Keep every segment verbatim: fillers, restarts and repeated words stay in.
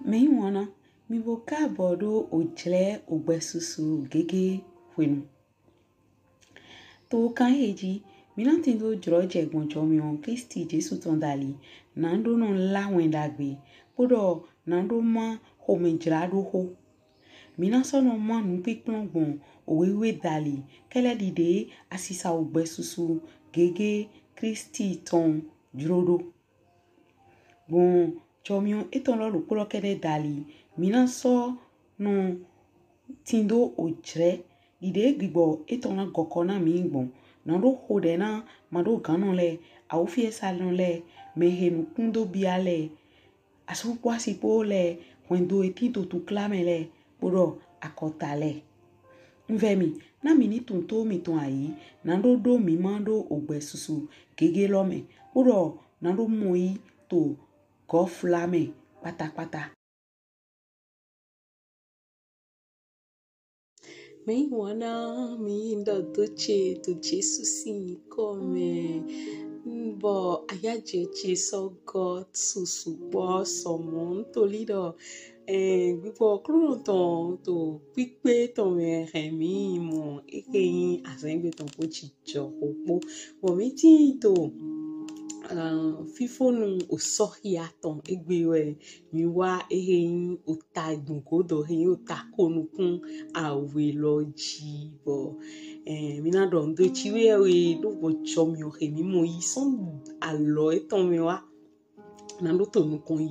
Mɛyiwanna, mì bo kaabɔ ɖo ojlɛ ogbɛsusu gege hwenu. To kan ehe ji, mí na tindo jlɔjɛ gbɔn jɔmiɔn Klisti Jesu tɔn dali, naɖo nɔ lá wɛn ɖagbe, kpoɖɔ naɖo má xomɛjlaɖoxo. Mí na sɔ nɔ má nupinplɔn gbɔn owe wiwe dali, kɛlɛ ɖiɖe asisa ogbɛsusu gege Klisti tɔn jlo ɖo. Gbɔn jɔmiɔn etɔn lɔ ɖokpo lɔ kɛɖɛ dali, mí na sɔ nɔ tindo ojlɛ ɖiɖe gbigbɔ etɔn na gɔkɔ na mí gbɔn. Naɖo xoɖɛ na maɖoganɔ lɛ, awufiɛsanɔ lɛ, mɛhe nukun do bia lɛ, asu kpo asi kpo lɛ, hwɛndo he tin to tukla mɛ lɛ, kpoɖɔ akɔta lɛ. Un vɛ mì, na mì ni tunwun to mìtɔn ayi, naɖo ɖo mí ma ɖo ogbɛsusu gege lɔ mɛ, kpoɖɔ naɖo mɔ yi to gɔfla mɛ kpatakpata. Mɛyiwanna, mí yi ɖɔ do ce to Jesu sin yinkɔ mɛ. Bɔ ayajɛ ce sɔ gɔ susu kpɔ sɔmɔ, ntoli ɖɔ, eh, gbigbɔ Klunɔ tɔn to kpikpe tɔn mɛ hɛn mí mɔ ehe yin azan egbe tɔn kpo jijɔ xo kpo. Bɔ mí tin to, ah, fifonu osɔhia tɔn egbe wɛ mí wa, ehe yin ota gbɔngodo, ehe yin ota konukun awe lɔ ji. Bɔ, eh, mí na ɖɔ nu do ci wɛ wɛ ɖo gbɔn jɔmiɔn he mí mɔ yi sɔn alɔ etɔn mɛ wa. Naɖo to nukɔn yi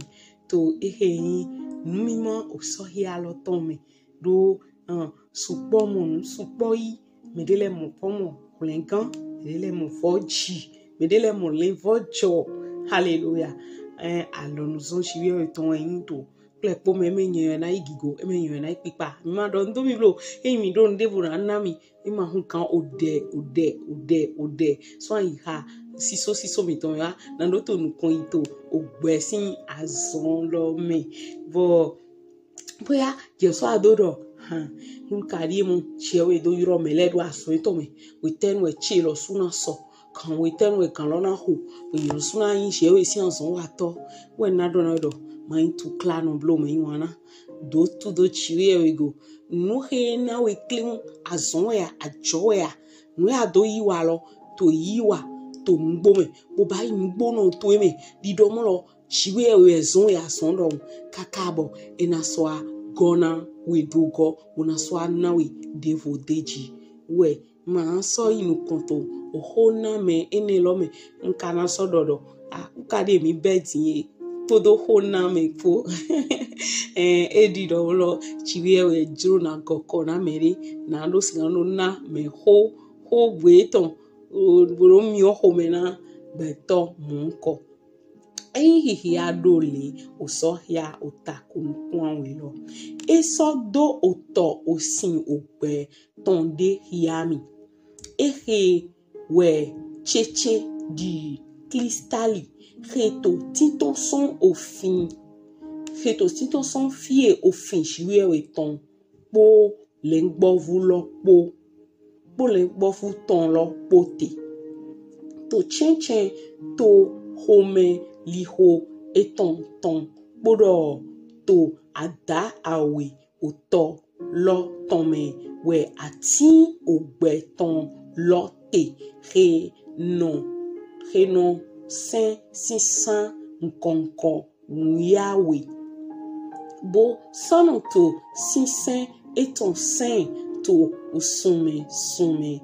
to ehe yin numimɔ osɔhia lɔ tɔn mɛ ɖo, eh, sukpɔ mɔ nu sukpɔ yi. Mɛɖe lɛ mɔ kpɔ mɔ hwlɛngan, mɛɖe lɛ mɔ vɔji, mɛɖe lɛ mɔ lɛnvɔjɔ. Haleluya. Eh, alɔnuzɔn ci wɛ etɔn wɛ yin to kplɛ kpo mɛ, mɛ nyɛ na yi gigo, mɛ nyɛ na yi kpikpa. Mí ma ɖɔ nu do mì blo, eyin mí ɖo nu ɖevo na na mì, mí ma hun kan oɖɛ, oɖɛ, oɖɛ, oɖɛ. Sɔ ayiha siso siso mìtɔn ya, naɖo to nukɔn yi to ogbɛ sin azɔn lɔ mɛ. Bɔ boya jɛ sɔ ado ɖɔ, han, un ka ɖi mɔ, jɛ wɛ do yrɔ mɛ lɛ ɖo azɔn etɔn mɛ. Wetɛnu wɛ ce lɔ su na sɔ, kan wetɛnu wɛ kan lɔ na xo, wɛ lɔ su na yin jɛ wɛ sin azɔn watɔ. Wɛ na ɖɔ na ɖɔ, ma yin tuklanɔ blo, mɛyiwanna. Do tu do ci wɛ wɛ go. Nu he na we klin, azɔn wɛ a, ajɔ wɛ a. Nu he a do yi wa lɔ, to yi wa to nugbo mɛ, bo ba yi nugbo nɔ to e mɛ. Ɖiɖɔ mɔ lɔ, ci wɛ wɛ zɔn wɛ azɔn ɖɔhun, kaka bɔ e na sɔ a gɔ na we do gɔ, bo na sɔ a na we ɖevo ɖeji. Wɛ ma sɔ yi nukɔn to oxo na mɛ enɛ lɔ mɛ, un ka na sɔ ɖɔ ɖɔ, a, un ka ɖe mí bɛ din e, todo xo na mɛ kpo. Eh, e ɖi ɖɔ lɔ, ci wɛ wɛ jlo na gɔkɔ na mɛɖe, naɖo sigan ɖo na mɛ xo, xo gbe etɔn, o, bo ɖo miɔ xomɛ na gbɛtɔ mɔnkɔ. Eyin xixia ɖo le, osɔhia ota konukun awe lɔ, e sɔ do otɔ osin ogbɛ tɔn ɖe xia mì. Ehe wɛ cece ɖi klistali, he to tintɔn sɔn ofin, he to tintɔn sɔn fie ofin Jiwheyɛwhe tɔn kpo lɛngbɔvu lɔ kpo, kpo lɛngbɔvu tɔn lɔ kpo te. To cɛncɛn to xomɛ lixo etɔn tɔn kpoɖɔ to ada awe otɔ lɔ tɔn mɛ wɛ atin ogbɛ tɔn lɔ te, he nɔ, he nɔ sɛn sinsan nukɔn nukɔn wuyawe, bo sɔ nɔ to sinsɛn etɔn sɛn to osunmɛ sunmɛ.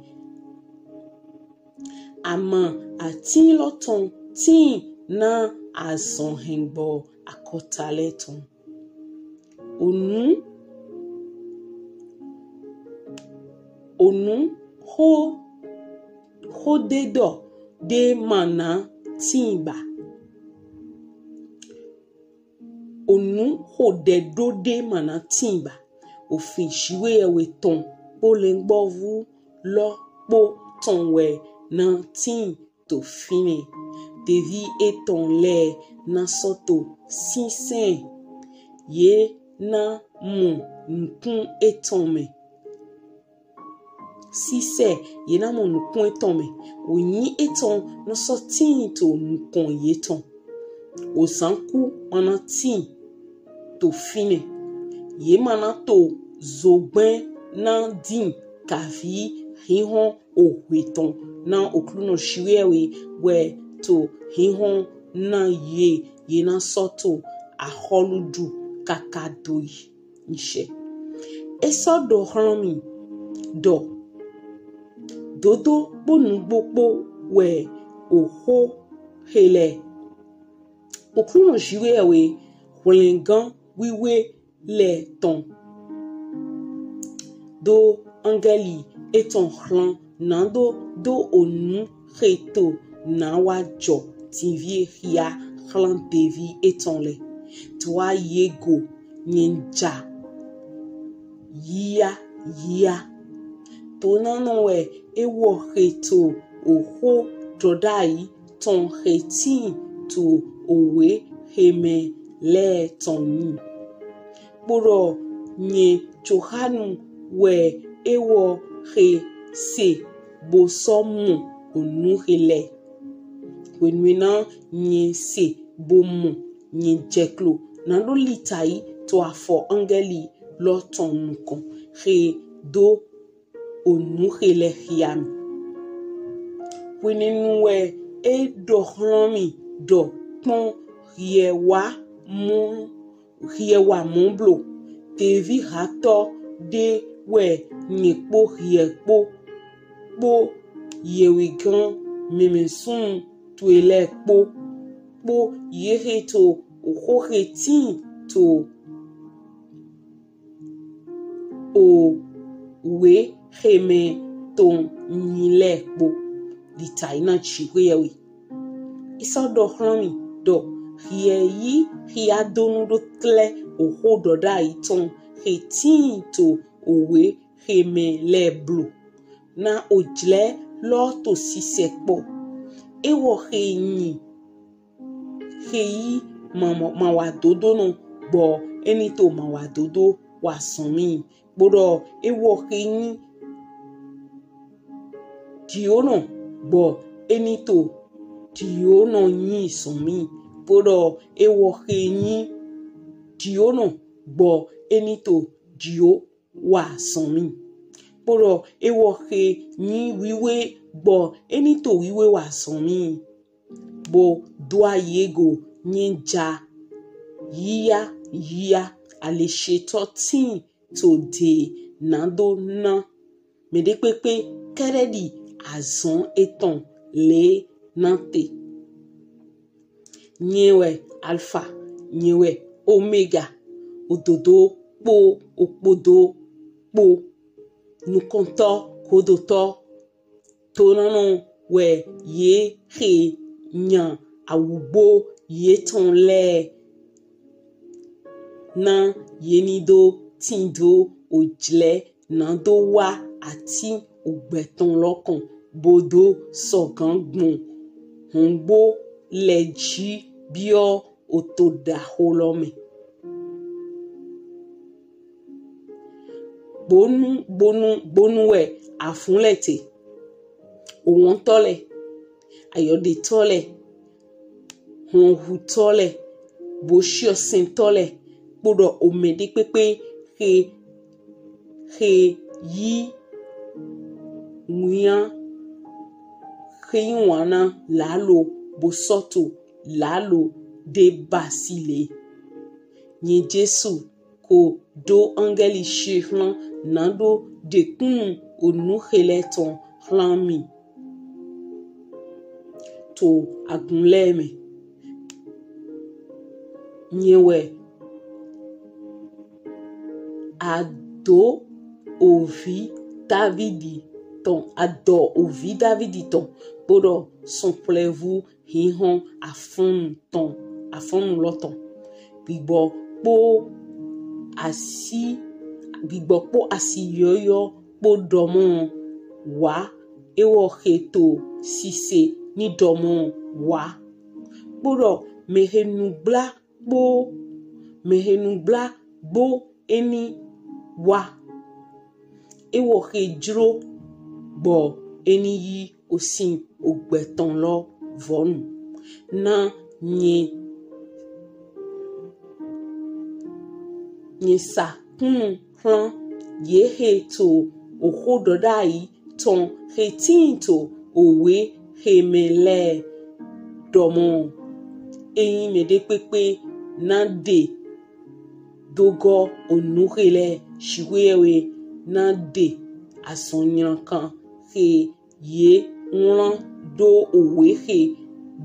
Ama atin lɔ tɔn tin na azɔn hɛngbɔ akɔta lɛ tɔn. Onu, onu xo, xo ɖe ɖɔ ɖe ma na tin ba. Onu xo ɖɛ ɖo ɖe ma na tin ba. Ofin Jiwheyɛwhe tɔn kpo lɛngbɔvu lɔ kpo tɔn wɛ na tin to finɛ. Ɖevi etɔn lɛ na sɔ to sinsɛn, ye na mɔ nukun etɔn mɛ. Sisɛ, ye na mɔ nukun etɔn mɛ. Oyin etɔn na sɔ tin to nukɔn yetɔn. Ozanku ma na tin to finɛ. Ye ma na to zogbɛn na din kavi hinhɔn ohwe tɔn na Oklunɔ Jiwheyɛwhe wɛ to hinhɔn na ye, ye na sɔ to ahɔlu ɖu kaka do yi nishɛ. E sɔ ɖɔ hlan mi ɖɔ dodo kpo nugbo kpo wɛ oxo he lɛ. Oklunɔ Jiwheyɛwhe hwlɛngan wiwe lɛ tɔn do angɛli etɔn hlan nado do onu he to na wa jɔ tinvi e hia hlan devi etɔn lɛ. To a ye go nyɛ ja yia yia. To nanɔ wɛ e wɔ he to oxo ɖɔɖai tɔn he tin to owe he mɛ lɛ tɔn nu. Kpoɖɔ nyɛ Johanu wɛ e wɔ he se bo sɔ mɔ onu he lɛ. Hwenuena nyɛ se bo mɔ, nyɛ jɛklo nado litai to afɔ angɛli lɔ tɔn nukɔn he do onu he lɛ hia mi. Hwenɛnu wɛ e ɖɔ hlan mi ɖɔ kpɔn hiɛ wa mɔ hiɛ wa mɔ blo. Tevi hatɔ ɖe wɛ nyɛ kpo hiɛ kpo kpo yɛwhegan mɛmɛsunnu towe lɛ kpo kpo ye he to oxo he tin to owe he mɛ tɔn nyi lɛ kpo. Litai na Jiwheyɛwhe. E sɔ ɖɔ hlan mi ɖɔ hiɛ yi hiadonu ɖo tlɛ oxo ɖɔɖai tɔn he tin to owe he mɛ lɛ blo. Na ojlɛ lɔ to sisɛ kpɔ. E wɔ he nyi he yi ma, ma, mawadodonɔ gbɔ eni to mawadodo wa sɔn mi. Kpoɖɔ e wɔ he nyi dionɔ gbɔ eni to dionɔ nyi sɔn mi. Kpoɖɔ e wɔ he nyi dionɔ gbɔ eni to dio wa sɔn mi. Kpoɖɔ e wɔ he nyi wiwe gbɔ eni to wiwe wa sɔn mi. Bo do a ye go nyɛ ja yia yia. Aleshetɔ tin to de nado na mɛɖekpekpe kɛɖɛɖi azɔn etɔn le na te. Nyɛ wɛ Alfa, nyɛ wɛ Omega, ododo kpo okpodo kpo, nukɔntɔ hodotɔ. Tonɔnɔ wɛ ye he nya awugbo yetɔn lɛ na ye ni do tindo ojlɛ nado wa atin ogbɛ tɔn lɔ kɔn bo do sɔgan gbɔn hɔngbo lɛ ji biɔ oto ɖaxo lɔ mɛ. Gbonu gbonu gbonu wɛ afun lɛ te, owɔntɔ lɛ, ayɔɖetɔ lɛ, hɔnhutɔ lɛ, boshiɔsɛntɔ lɛ, kpoɖɔ omɛɖekpekpe he he yi wian he yi wana lalo bo sɔ to lalo ɖe basi le. Nyɛ Jesu ko do angɛli she hlan nado ɖekunnu onu he lɛ tɔn hlan mi to agun lɛ mɛ. Nyɛ wɛ ado ovi Davidi tɔn, adɔ ovi Davidi tɔn, kpoɖɔ sunwlɛvu hinhɔn afɔnnu tɔn, afɔnnu lɔ tɔn. Gbigbɔ kpo asi, gbigbɔ kpo asi yɔyɔ kpo ɖɔmɔ wa, ewɔ he to sise ni ɖɔmɔ wa. Kpoɖɔ mɛhe nugbla gbo, mɛhe nugbla gbo eni wa. Ewɔ he jlo gbɔ eni yi osin ogbɛ tɔn lɔ vɔnu. Na nyɛ Nyɛ sa kunnu hlan ye he to oxo dɔdayi tɔn he tin to owe he mɛ lɛ dɔmɔ. Eyin mɛɖekpekpe na ɖe dogɔ onu he lɛ, Jiwheyɛwhe na ɖe azɔn nylankan he ye wlan do owe he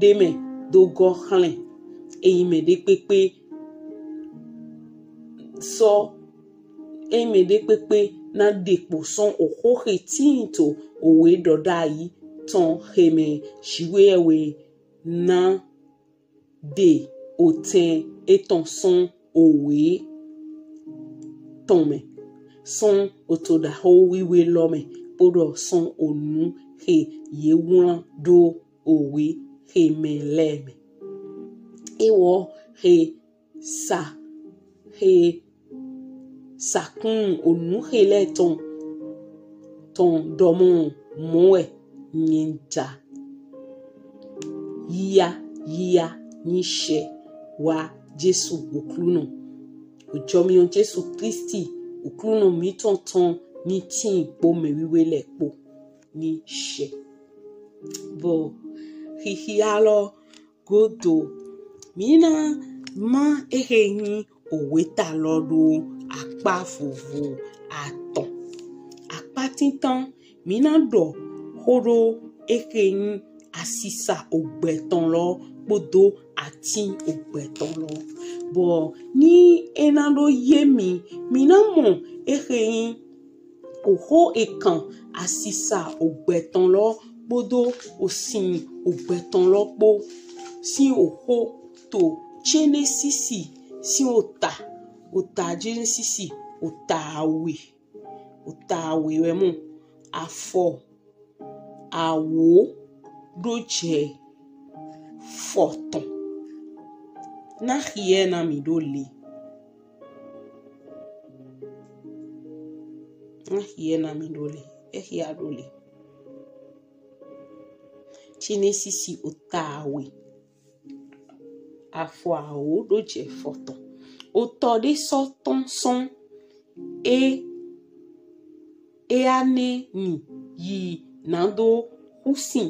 ɖe mɛ dogɔ hlɛn. Eyin mɛɖekpekpe sɔ eyin mɛɖekpekpe na ɖe kpo sɔn oxo he tin to owe dɔdayi tɔn he mɛ, Jiwheyɛwhe na ɖe otɛn etɔn sɔn owe tɔn mɛ, sɔn otoɖaxo wiwe lɔ mɛ, kpoɖɔ sɔn onu he ye wlan do owe he mɛ lɛ mɛ. Ewɔ he sa he sa kunnu onu he lɛ tɔn tɔn dɔmɔ, mɔ wɛ nyɛ ja. Yia yia ni shɛ wa Jesu Oklunɔ. Ojɔmiɔn Jesu Klisti Oklunɔ mitɔn tɔn ni tin kpo mɛwiwe lɛ kpo ni shɛ. Bɔ xixia lɔ godo, mi na ma ehe nyi oweta lɔ ɖo akpa vovo atɔn. Akpa tintan, mi na ɖɔ xo ɖo ehe nyi asisa ogbɛ tɔn lɔ kpodo atin ogbɛ tɔn lɔ. Bɔ ni e na ɖo ye mi, mi na mɔ ehe nyi oxo ekan asisa ogbɛ tɔn lɔ kpodo osin ogbɛ tɔn lɔ kpo sin oxo to Jɛnɛsisi sin ota, ota Jɛnɛsisi ota awe, ota awe wɛ mɔ, afɔ awo ɖo jɛ fɔtɔn. Na xiɛ na mi ɖo le. Na xiɛ na mi ɖo le. E xia ɖo le. Jɛnɛsisi ota awe, afɔ awo ɖo jɛ fɔtɔn. Otɔ ɖe sɔ tɔn sɔn e e a nɛ ni yi nado xusin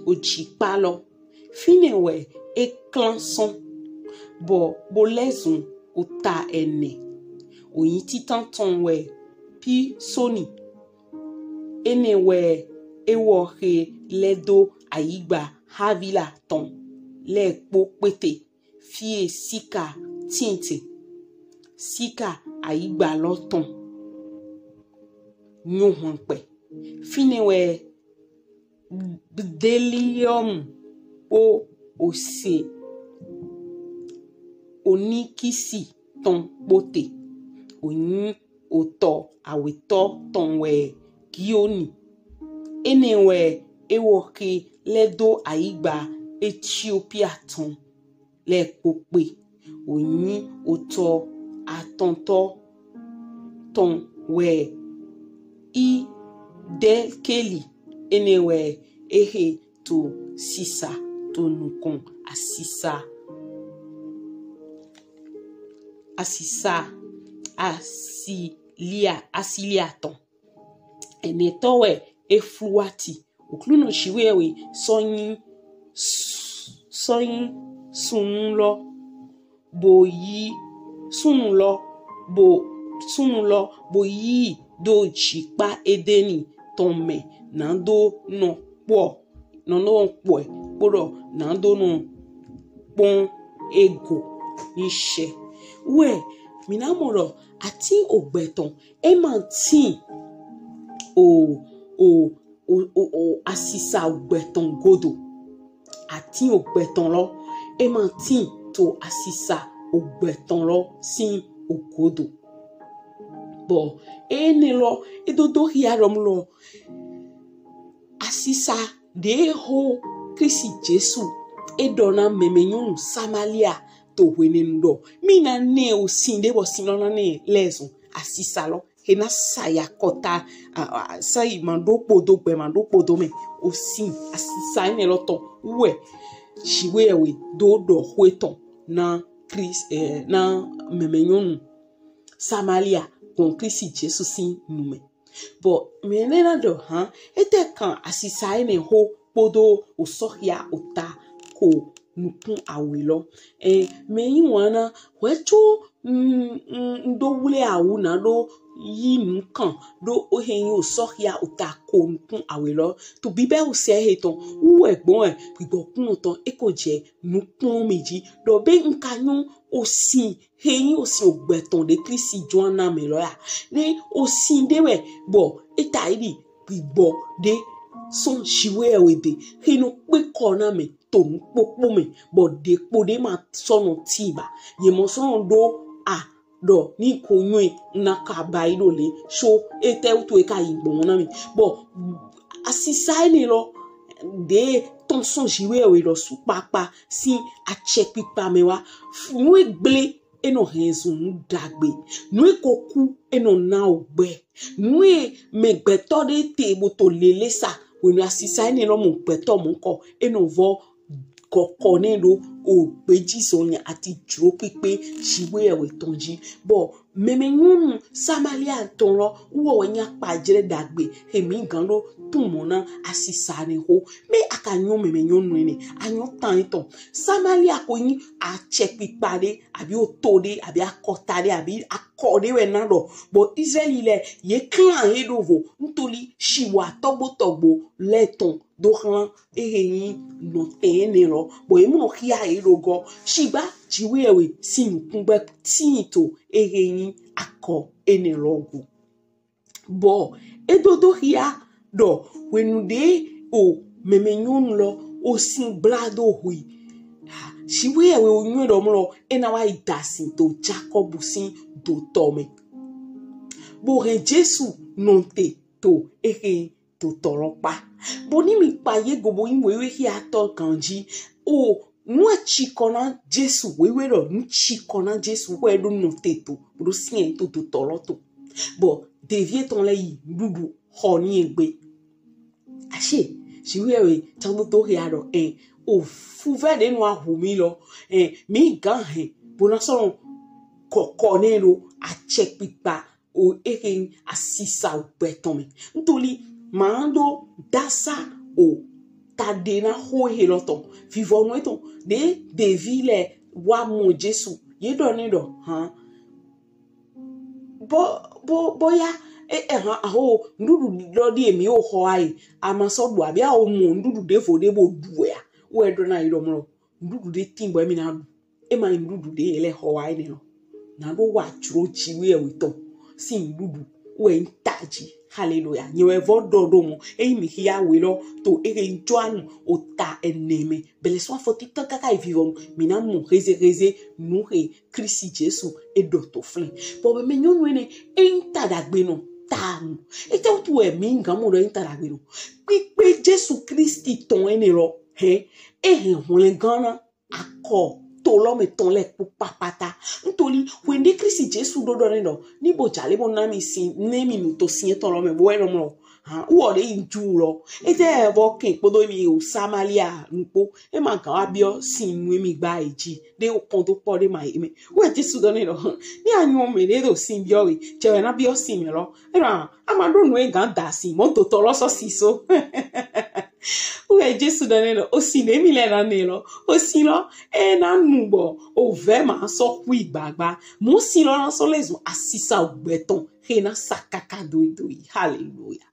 ojikpa lɔ. Finɛ wɛ e klan sɔn, bɔ bo lɛzun ota ɛnɛ. Oyin titan tɔn wɛ Pisoni. Enɛ wɛ ewɔ he lɛdo ayigba Havila tɔn lɛ kpo kpete, fie sika tin te, sika ayigba lɔ tɔn nyo hwankpɛ. Finɛ wɛ bdeliyɔmu kpo ose onikisi tɔn kpo te. Oyin otɔ awetɔ tɔn wɛ Gioni. Enɛ wɛ ewɔ he lɛdo ayigba Etiopia tɔn lɛ kpo kpe. Oyin otɔ atɔntɔ tɔn wɛ Idɛkeli. Enɛ wɛ ehe to sisa to nukɔn asisa, asisa Asilia, Asilia tɔn. Ɛnɛtɔ wɛ Efluati. Oklunɔ Jiwheyɛwhe sɔ nyi, sɔ nyi sunnu lɔ bo yi sunnu lɔ bo sunnu lɔ bo yi do jikpa Edeni tɔn mɛ nado nɔ kpɔ nɔ nɔ kpɔɛ kpoɖɔ nado nɔ kpɔn ego ni shɛ. Wɛ mi na mɔ ɖɔ atin ogbɛ tɔn e ma tin o o o o o asisa ogbɛ tɔn godo. Atin ogbɛ tɔn lɔ e ma tin to asisa ogbɛ tɔn lɔ sin ogodo. Bɔ enɛ lɔ e dodo xia ɖɔ mɔ lɔ asisa ɖe ho Klisti Jesu e ɖɔ na mɛmɛ nyɔnu Samalia to hwenɛnu ɖɔ mi na nɛ osin ɖe bɔ sin lɔ na nɛ lɛzun asisa lɔ he na saya kɔta, a, a, sayi ma ɖo kpodo gbɛ ma ɖo kpodo mɛ. Osin asisa enɛ lɔ tɔn wɛ Jiwheyɛwhe do ɖɔ xwe tɔn na Klisti, eh, na mɛmɛ nyɔnu Samalia gbɔn Klisti Jesu sin nu mɛ. Bɔ mɛ nɛ na ɖɔ han, etɛ kan asisa enɛ ho kpodo osɔhia ota ko nukun awe lɔ. Ɛ, mɛ yi wana hwɛ tso n n n do wle awu na do yi nukan do ohe yi osɔhia ota ko nukun awe lɔ. To bibɛ osɛ he tɔn wu wɛ gbɔn ɛ gbigbɔ kun tɔn eko jɛ nukun mi ji ɖɔ be n ka nyɔ osin he yi osin ogbɛ tɔn ɖe Klisti jɔn na mɛ lɔ ya. Ne osin ɖe wɛ bɔ eta yi ɖi gbigbɔ ɖe sɔn Jiwheyɛwhe de he nɔ kpe kɔ na mɛ to nukpokpo mɛ bɔ ɖe kpo ɖe ma sɔ nɔ ti ba. Ye mɔ sɔ nɔ ɖo a ɖɔ ni ko nyɔe na ka ba yi ɖo le so etɛ wutu e ka yi gbɔn na mi. Bɔ asisa enɛ lɔ ɖe tɔn sɔn Jiwheyɛwhe lɔ su kpakpa sin acɛkpikpa mɛ wa. Nu e gble enɔ hɛn zun nu ɖagbe. Nu e ko ku enɔ na ogbɛ. Nu e mɛ gbɛtɔ ɖe te bo to lele sa. Wenu asisa enɛ lɔ mɔ gbɛtɔ mɔ kɔ enɔ vɔ kɔkɔ nɛ ɖo ogbeji zɔnya ati jlo kpikpe Jiwheyɛwhe tɔn ji. Bɔ mɛmɛ nyɔnu Samalia tɔn lɔ wɔ wɛ nya kpajrɛ ɖagbe he mi gan ɖo tun mɔ na asisa ne ho. Mɛ a ka nyɔ mɛmɛ nyɔnu enɛ, a nyɔ tan etɔn. Samalia ko nyi acɛkpikpa ɖe abi oto ɖe abi akɔta ɖe abi akɔ ɖe wɛ na ɖɔ. Bɔ Izraɛli lɛ ye klan he ɖo vo ntoli shiwa tɔgbo tɔgbo lɛ tɔn do hlan ehe nyi nɔtɛn enɛ lɔ bɔ ye mɔ hia ye ɖo gɔ. Shigba Jiwheyɛwhe sin nukungbɛ tin to ehe nyi akɔ enɛ lɔ go. Bɔ e do do hia ɖɔ wenu ɖe o mɛmɛ nyɔnu lɔ osin gbla do hui. Jiwheyɛwhe o nyɔ ɖɔ mlɔ e na wa yi dasin to Jakɔbu sin dotɔ mɛ. Bo hɛn Jesu nɔte to ehe dotɔ lɔ kpa. Bo ni mi kpa ye go bo yin wewe hia tɔ ganji. O nu e ci kɔ na Jesu wewe ɖɔ nu ci kɔ na Jesu wɛ ɖo nɔte to bo ɖo sin to dotɔ lɔ to. Bɔ devi etɔn lɛ yi nuɖuɖu xɔ ni egbe. Ashe Jiwheyɛwhe tɔn do hia ɖɔ ɛ o fuvɛ ɖe nu ahu mi lɔ ɛ mi gan hɛn bo na sɔ nɔ kɔkɔ nɛ ɖo acɛkpikpa o ehe asisa ogbɛ tɔn mɛ. Ntoli ma ɖo dasa o ta ɖe na ho ehe lɔ tɔn. Vivɔnu etɔn ɖe devi lɛ wa mɔ Jesu ye ɖɔ nɛ ɖɔ han. Bo bo boya e e han aho nuɖuɖu ɖɔ ɖi emi o xɔ ayi a ma sɔ ɖu abi awo mɔ nuɖuɖu ɖevo ɖe bo ɖu wɛ a wɛ ɖɔ na yi ɖɔ mlɔ nuɖuɖu ɖe tin bɔ emi na ɖu. E ma yin nuɖuɖu ɖe ye lɛ xɔ wa enɛ lɔ. Na ɖo wa jlo Jiwheyɛwhe tɔn sin nuɖuɖu wɛ n ta ji. Haleluya. Nyɛ wɛ vɔ ɖɔ ɖo mɔ eyi mi hia we lɔ to ehe n jɔ anu o ta enɛ mɛ. Bɛlɛ sɔ afɔti tɔ kaka yi vivɔnu mi na mɔ heze heze nu he Klisti Jesu e ɖɔ to flin. Bɔ mɛmɛ nyɔnu enɛ e n ta ɖagbe nɔ ta nu. Etɛ wutu wɛ mi n gan mɔ ɖɔ e n ta ɖagbe nɔ. Kpikpe Jesu Klisti tɔn enɛ lɔ hɛn e hɛn hwlɛngan na akɔ to lɔ mɛ tɔn lɛ kpo kpakpata. Ntoli wende Klisti Jesu ɖo ɖɔ nɛ ɖɔ ni bo jale bo na mi sin ne mi nu to sin etɔn lɔ mɛ bo wɛ nɔ mlɔ. Han wɔ ɖe yi ju lɔ. Etɛ vɔ kɛn kpodo mi o Samalia nukpo. E ma gan wa biɔ sin nu mi gba yi ji. Ɖe o kɔn to kpɔ ɖe ma yi mɛ. Wɛ Jesu ɖɔ nɛ ɖɔ han ni a nyɔ mɛ ɖe ɖo sin biɔ we. Cɛ wɛ na biɔ sin mɛ lɔ. E ɖɔ a ma ɖo nu e gan da sin mɔ dotɔ lɔ sɔ si so. Wɛ Jesu ɖɔ nɛ lɔ osin ɖe mi lɛ na nɛ lɔ osin lɔ e na nu bɔ ovɛ ma sɔ hui gbagba mɔ sin lɔ na sɔ lɛ zun asisa ogbɛ tɔn he na sa kaka doidoi. Haleluya.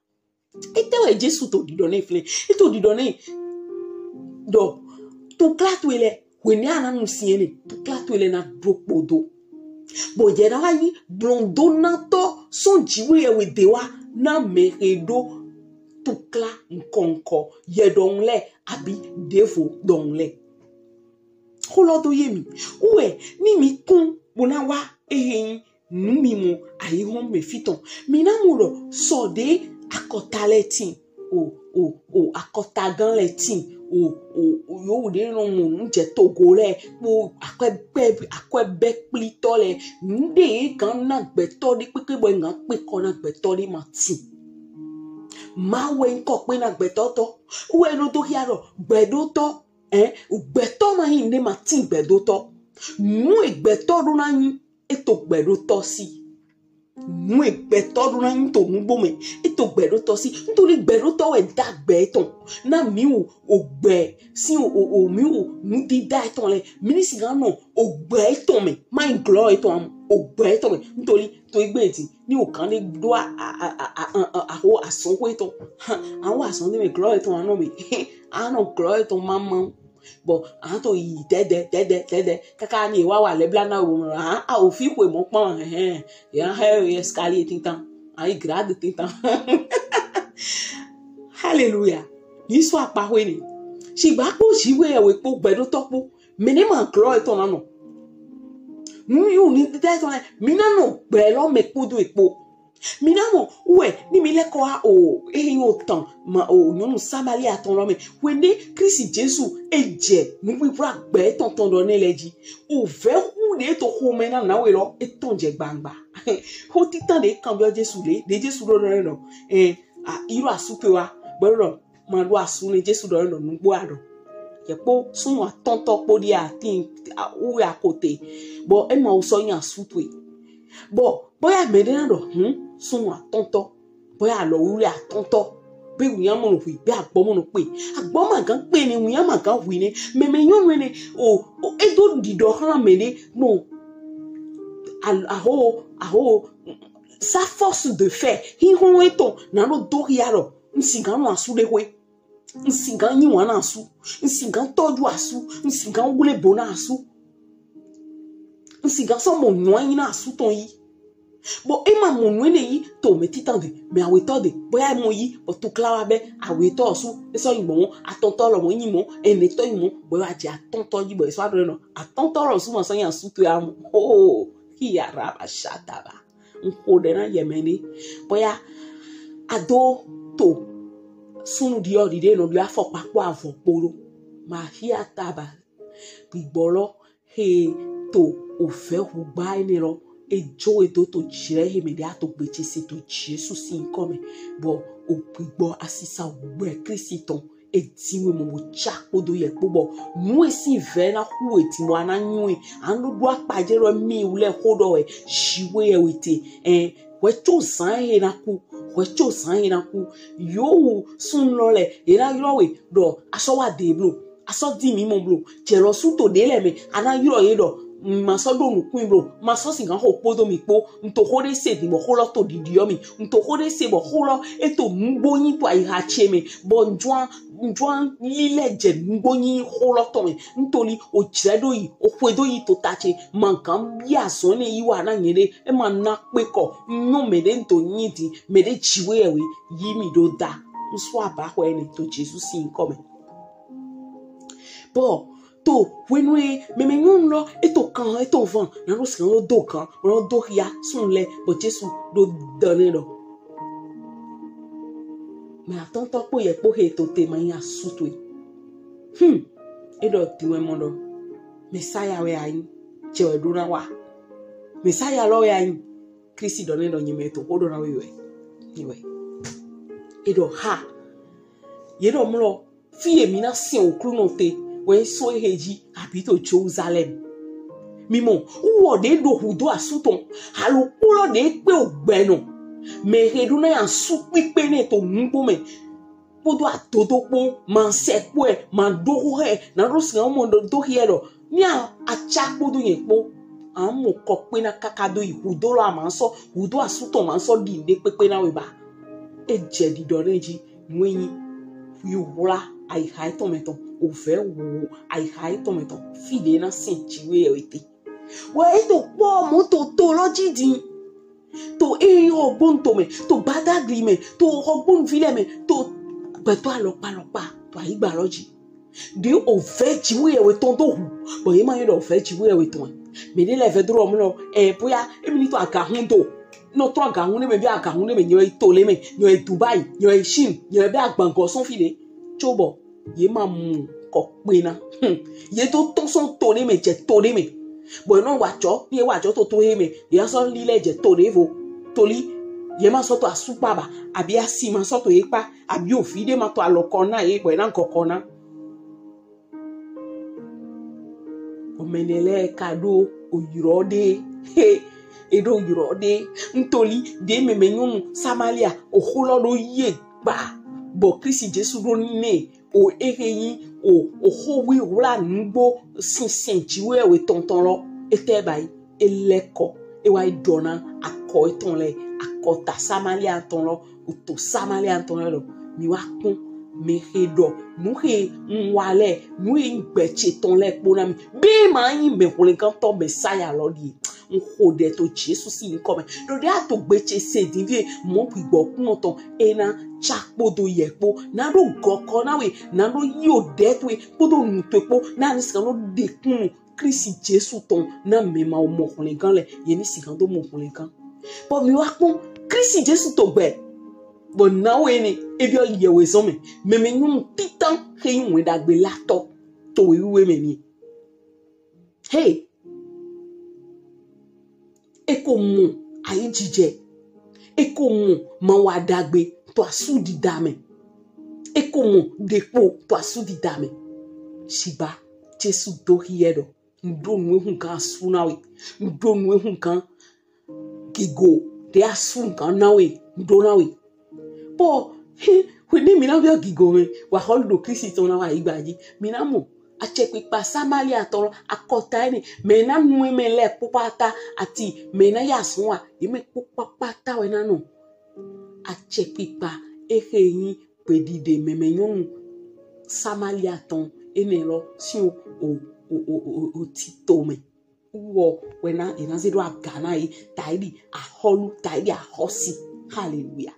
Etɛ wɛ Jesu to ɖiɖɔ nɛ flɛ e to ɖiɖɔ nɛ ɖɔ tukla to e lɛ whenɛ a na nu sin enɛ tukla to e lɛ na ɖo kpodo. Bɔ yɛ na wa yi blɔndonatɔ sɔn Jiwheyɛwhe de wa na mɛ he ɖo tukla nkɔnkɔ yɛ ɖɔhun lɛ abi ɖevo ɖɔhun lɛ. Xo lɔ do ye mi. Wɛ ni mi kun bo na wa ehe yin nu mi mɔ aihɔn mɛ fi tɔn. Mi na mɔ ɖɔ sɔ ɖe akɔta lɛ tin. O o o akɔtagan lɛ tin. O o o yo wo ɖe nɔ mɔ nu jɛ togo lɛ kpo akwɛ bɛ akwɛ bɛ kplitɔ lɛ. Nu ɖe ye gan na gbɛtɔ ɖe kpekpe bɔ ye gan kpe kɔ na gbɛtɔ ɖe ma tin. Ma wɛ nkɔ kpe na gbɛtɔ tɔ. Wɛ nɔ do hia ɖɔ gbɛɖotɔ ɛ gbɛtɔ ma yin ɖe ma tin gbɛɖotɔ. Nu e gbɛtɔ ɖo na yin e to gbɛɖotɔ si. Nu e gbɛtɔ ɖo na nyi to nugbo mɛ, e to gbɛ ɖo tɔ si. Ntoli gbɛ ɖo tɔ wɛ da gbɛ etɔn na mi wo o gbɛ si o o o mi wo nu dida etɔn lɛ, mi ni sigan nɔ o gbɛ etɔn mɛ, ma nyi glɔ etɔn amu, o gbɛ etɔn mɛ. Ntoli to egbe ti ni o kan ne ɖo a a a a a a ho asɔn ko etɔn, han, awo asɔn ne mɛ glɔ etɔn anɔ mɛ, anɔ glɔ etɔn ma ma. Bon, an to yi dɛdɛ dɛdɛ dɛdɛ kaka ni wa wa le bla na wo mɔ, an a o fi ko mɔ kpɔn, hɛn, ya hɛ escalier tintan, ayi grade tintan. Hallelujah. Ni so apa ko ni. Si gba ko si we we ko gbɛ ɖo tɔ ko. Mɛ ne ma glɔ etɔn na nɔ. Nu yu ni dida etɔn lɛ, mi na nɔ gbɛ lɔ mɛ kpodo ekpo. Mi na mɔ wɛ ni mi lɛ kɔ wa o, e yo tan ma o nyɔnu Samalia tɔn lɔ mɛ. Wɛ ne Kristi Jesu e jɛ nu kpikpla gbɛ etɔn tɔn ɖɔ ne lɛ ji. O vɛ hu ɖe to xomɛ na na we lɔ, etɔn jɛ gbangba. Ho titan ɖe kan biɔ Jesu ɖe, ɖe Jesu ɖo ɖɔ nɔ. Eh, a iro asu to wa. Bɔ ɖɔ ma ɖo asu ne Jesu ɖɔ nɔ nugbo aɖɔ. Yɛ kpo sunnu atɔntɔ kpo ɖi ati a- wu akote. Bɔ e ma wo sɔ nya asu to e. Bɔ bɔ ya mɛ ɖe na ɖɔ hun sunnu atɔntɔ. Bɔ ya lɔ wu le atɔntɔ. Be wu ya mɔ no hui, be agbɔ mɔ no kpe. Agbɔ ma gan kpe ne, wu ya ma gan hui ne. Mɛ mɛ nyɔnu ne o o e do ɖiɖɔ hlan mɛ ɖe. Bon, al- aho aho sa force de faire. Hihɔn etɔn na ɖo do hia ɖɔ. N sigan nɔ asu ɖe xwe. N sigan nyi wan na asu. N sigan tɔju asu. N sigan wle bo na asu. N sigan sɔ mɔ nua nyi na asu tɔn yi. Bɔ e ma mɔ nua ne yi to mɛ titan de, mɛ awetɔ de. Bɔ ya mɔ yi, bɔ to kla wa bɛ awetɔ asu. E sɔ yi mɔ, atɔntɔ lɔ mɔ nyi mɔ, enetɔ nyi mɔ, bɔ wa jɛ atɔntɔ ji, bɔ e sɔ aɖo nɔ. Atɔntɔ lɔ su ma sɔ nyi asu to ya mɔ. Oh, hi ara ba sha ta ba. N xo ɖe na yɛ mɛ ne. Bɔ ya ado to sunnu ɖiɔ ɖiɖe nɔ ɖiɔ afɔkpa kpo avɔ kpo ɖo. Ma hi ata ba. Gbigbɔ lɔ he to o vɛ hu gba ene lɔ, e jo e do to jrɛ he mɛ ɖe ato gbe ce se to Jesu sin nyikɔ mɛ. Bɔ o gbigbɔ asisa wu gbɛ Kristi tɔn. E din we mɔ bo ca kpodo yɛ kpo bɔ nu e sin vɛ na hu e din bɔ a na nyɔ e. A nɔ ɖo akpajɛ ɖɔ mi wu lɛ xo ɖɔ wɛ, jiwe yɛ we te. Ɛn, hwɛ co zan he na ku, hwɛ co zan he na ku. Yo wu sun lɔ lɛ, e na ylɔ we ɖɔ a sɔ wa de blo, a sɔ din mi mɔ blo. Jɛ lɔ su to ɖe lɛ mɛ, a na ylɔ ye ɖɔ ma sɔ ɖo nukun blo, ma sɔ sigan xo kpodo mi kpo. N to xo ɖe se din bɔ xo lɔ to ɖiɖiɔ mi. N to xo ɖe se bɔ xo lɔ e to nugbo nyi to ayiha ce mɛ. Bɔ n jɔn n jɔn lilɛ jɛ nugbo nyi xo lɔ tɔn mɛ. N to li o jrɛ ɖo yi, o xwe do yi to ta ce. Ma gan bi azɔn ne yi wa na nyɛ ɖe, e ma na kpe kɔ. N nyɔ mɛ ɖe n to nyi din, mɛ ɖe jiwe yɛ we yi mi ɖo da. N sɔ aba xɔ ene to Jesu sin nyikɔ mɛ. Bɔ to hwenu e mɛmɛ nyɔnu lɔ e to kan e to van na ɖo sika lɔ do gan lɔ do hia sun lɛ bɔ Jesu ɖo dɔ ne lɔ. Mɛ atɔntɔ kpo yɛ kpo he to te ma nyi asu to e. Hmm. E ɖɔ ti wɛ mɔ ɖɔ Mɛsaya wɛ anyi, jɛ wɛ ɖo na wa. Mɛsaya lɔ wɛ anyi. Kristi ɖɔ ne ɖɔ nyɛ mɛ to xo ɖo na we wɛ. Ni wɛ. E ɖɔ ha. Ye ɖɔ mlɔ fi ye mi na sɛn Oklunɔ te wɛ so ehe ji abi to Jerusalem. Mi mɔ, wɔ ɖe ɖo hu do asu tɔn, alo kpolɔ ɖe kpe o gbɛ nɔ. Mɛ he ɖo na ya su kpikpe ne to nugbo mɛ. Kpodo adodo kpo, ma sɛ kpɔɛ, ma ɖo xo hɛ, na ɖo si mɔ ɖo do hiɛ ɖɔ. Ni a atsa kpodo yɛ kpo. A mɔ kɔ kpe na kaka do yi hu do lɔ a ma sɔ, hu do asu tɔn ma sɔ ɖi ɖe kpekpe na we ba. E jɛ ɖiɖɔ ne ji. Nue nyi yi wla ayiha etɔn mɛ tɔn, o vɛ wo ayiha etɔn mɛ tɔn, fi ɖe na sɛn jiwe yɛ te. Wɛ e to kpɔ mɔ to to lɔ ji din. To e yi xɔgbonu to mɛ, to gbadagli mɛ, to xɔgbonu vi lɛ mɛ, to gbɛtɔ alɔkpa alɔkpa to ayigba lɔ ji. Ɖe o vɛ jiwe yɛ we tɔn do hu, bɔ ye ma yɔ ɖe o vɛ jiwe yɛ we tɔn. Mɛ ɖe lɛ vɛ do lɔ mlɔ, ɛ boya emi ni to agahun do. Nɔ trɔ agahun ne mɛ bi agahun ne mɛ nyɔ yi to le mɛ, nyɔ yi Dubai, nyɔ yi Chine, nyɔ yi bɛ agbangɔ sɔn fi ɖe. Tso bɔ ye ma mu kɔ kpe na. Hmm. Ye to tɔn sɔn to ɖe mɛ jɛ to ɖe mɛ. Bɔ ye nɔ wa jɔ, ye wa jɔ to to ye mɛ, ye sɔ li lɛ jɛ to ɖe vo. Toli, ye ma sɔ to asu kpa ba, abi asi ma sɔ to ye kpa, abi ovi ɖe ma to alɔkɔ na ye, bɔ ye na gɔkɔ na. Ɔmɛnɛ lɛ ka ɖo oyrɔ ɖe. He, E ɖo yrɔ ɖe ntoli ɖe mɛmɛ nyɔnu Samalia oxo lɔ ɖo ye gba bɔ Kristi Jesu ɖo ne o ehe yi o oxo wi wla nugbo sinsɛn jiwe we tɔntɔn lɔ etɛ ba yi elɛkɔ ewa yi ɖɔ na akɔ etɔn lɛ akɔta Samalia tɔn lɔ oto Samalia tɔn lɛ lɔ mi wa kpɔn mɛ he ɖɔ nu he n wa lɛ nu he n gbɛ ce tɔn lɛ kpo na mi be ma yi mɛ hwlɛngantɔ Mɛsaya lɔ ɖie. N xo ɖɛ to Jesu si nyikɔ mɛ. Ɖo ɖe a to gbe ce se din vie mɔ gbigbɔ kunɔ tɔn e na ca kpodo yɛ kpo na ɖo gɔkɔ na we na ɖo yi o ɖɛ to e kpodo nu to e kpo na ni sika ɖo ɖe kunu Kristi Jesu tɔn na mɛ ma o mɔ hwlɛngan lɛ ye ni sika do mɔ hwlɛngan. Bɔ mi wa kpɔn Kristi Jesu to gbɛ. Bɔ na we ni e biɔ yɛ we zɔn mɛ mɛ mɛ nyɔnu titan he yi wɛn ɖagbe la tɔ to we wiwe mɛ ni. Hey, e ko mɔ ayijijɛ, e ko mɔ mawaɖagbe to asu dida mɛ, e ko mɔ ɖekpo to asu dida mɛ. Shigba Jesu do hiɛ ɖɔ, n ɖo nu ehun gan asu na we, n ɖo nu ehun gan gigo ɖe asu gan na we, n ɖo na we. Bɔ hwene mi na biɔ gigo mɛ wa xɔlu ɖo Kristi tɔn na wa yi gba ji mi na mɔ acɛkpikpa Samalia tɔ lɔ akɔta ene mɛ na nu mɛ lɛ kpokpata ati mɛ na ya sɔn wa ye mɛ kpokpata wɛ na nɔ acɛkpikpa ehe nyi gbeɖiɖe mɛmɛ nyɔnu Samalia tɔn ene lɔ si o o o o o o tito mɛ. Wɔ wɛ na e na ze ɖo aga na ye taidi axɔlu taidi axɔsi. Haleluya.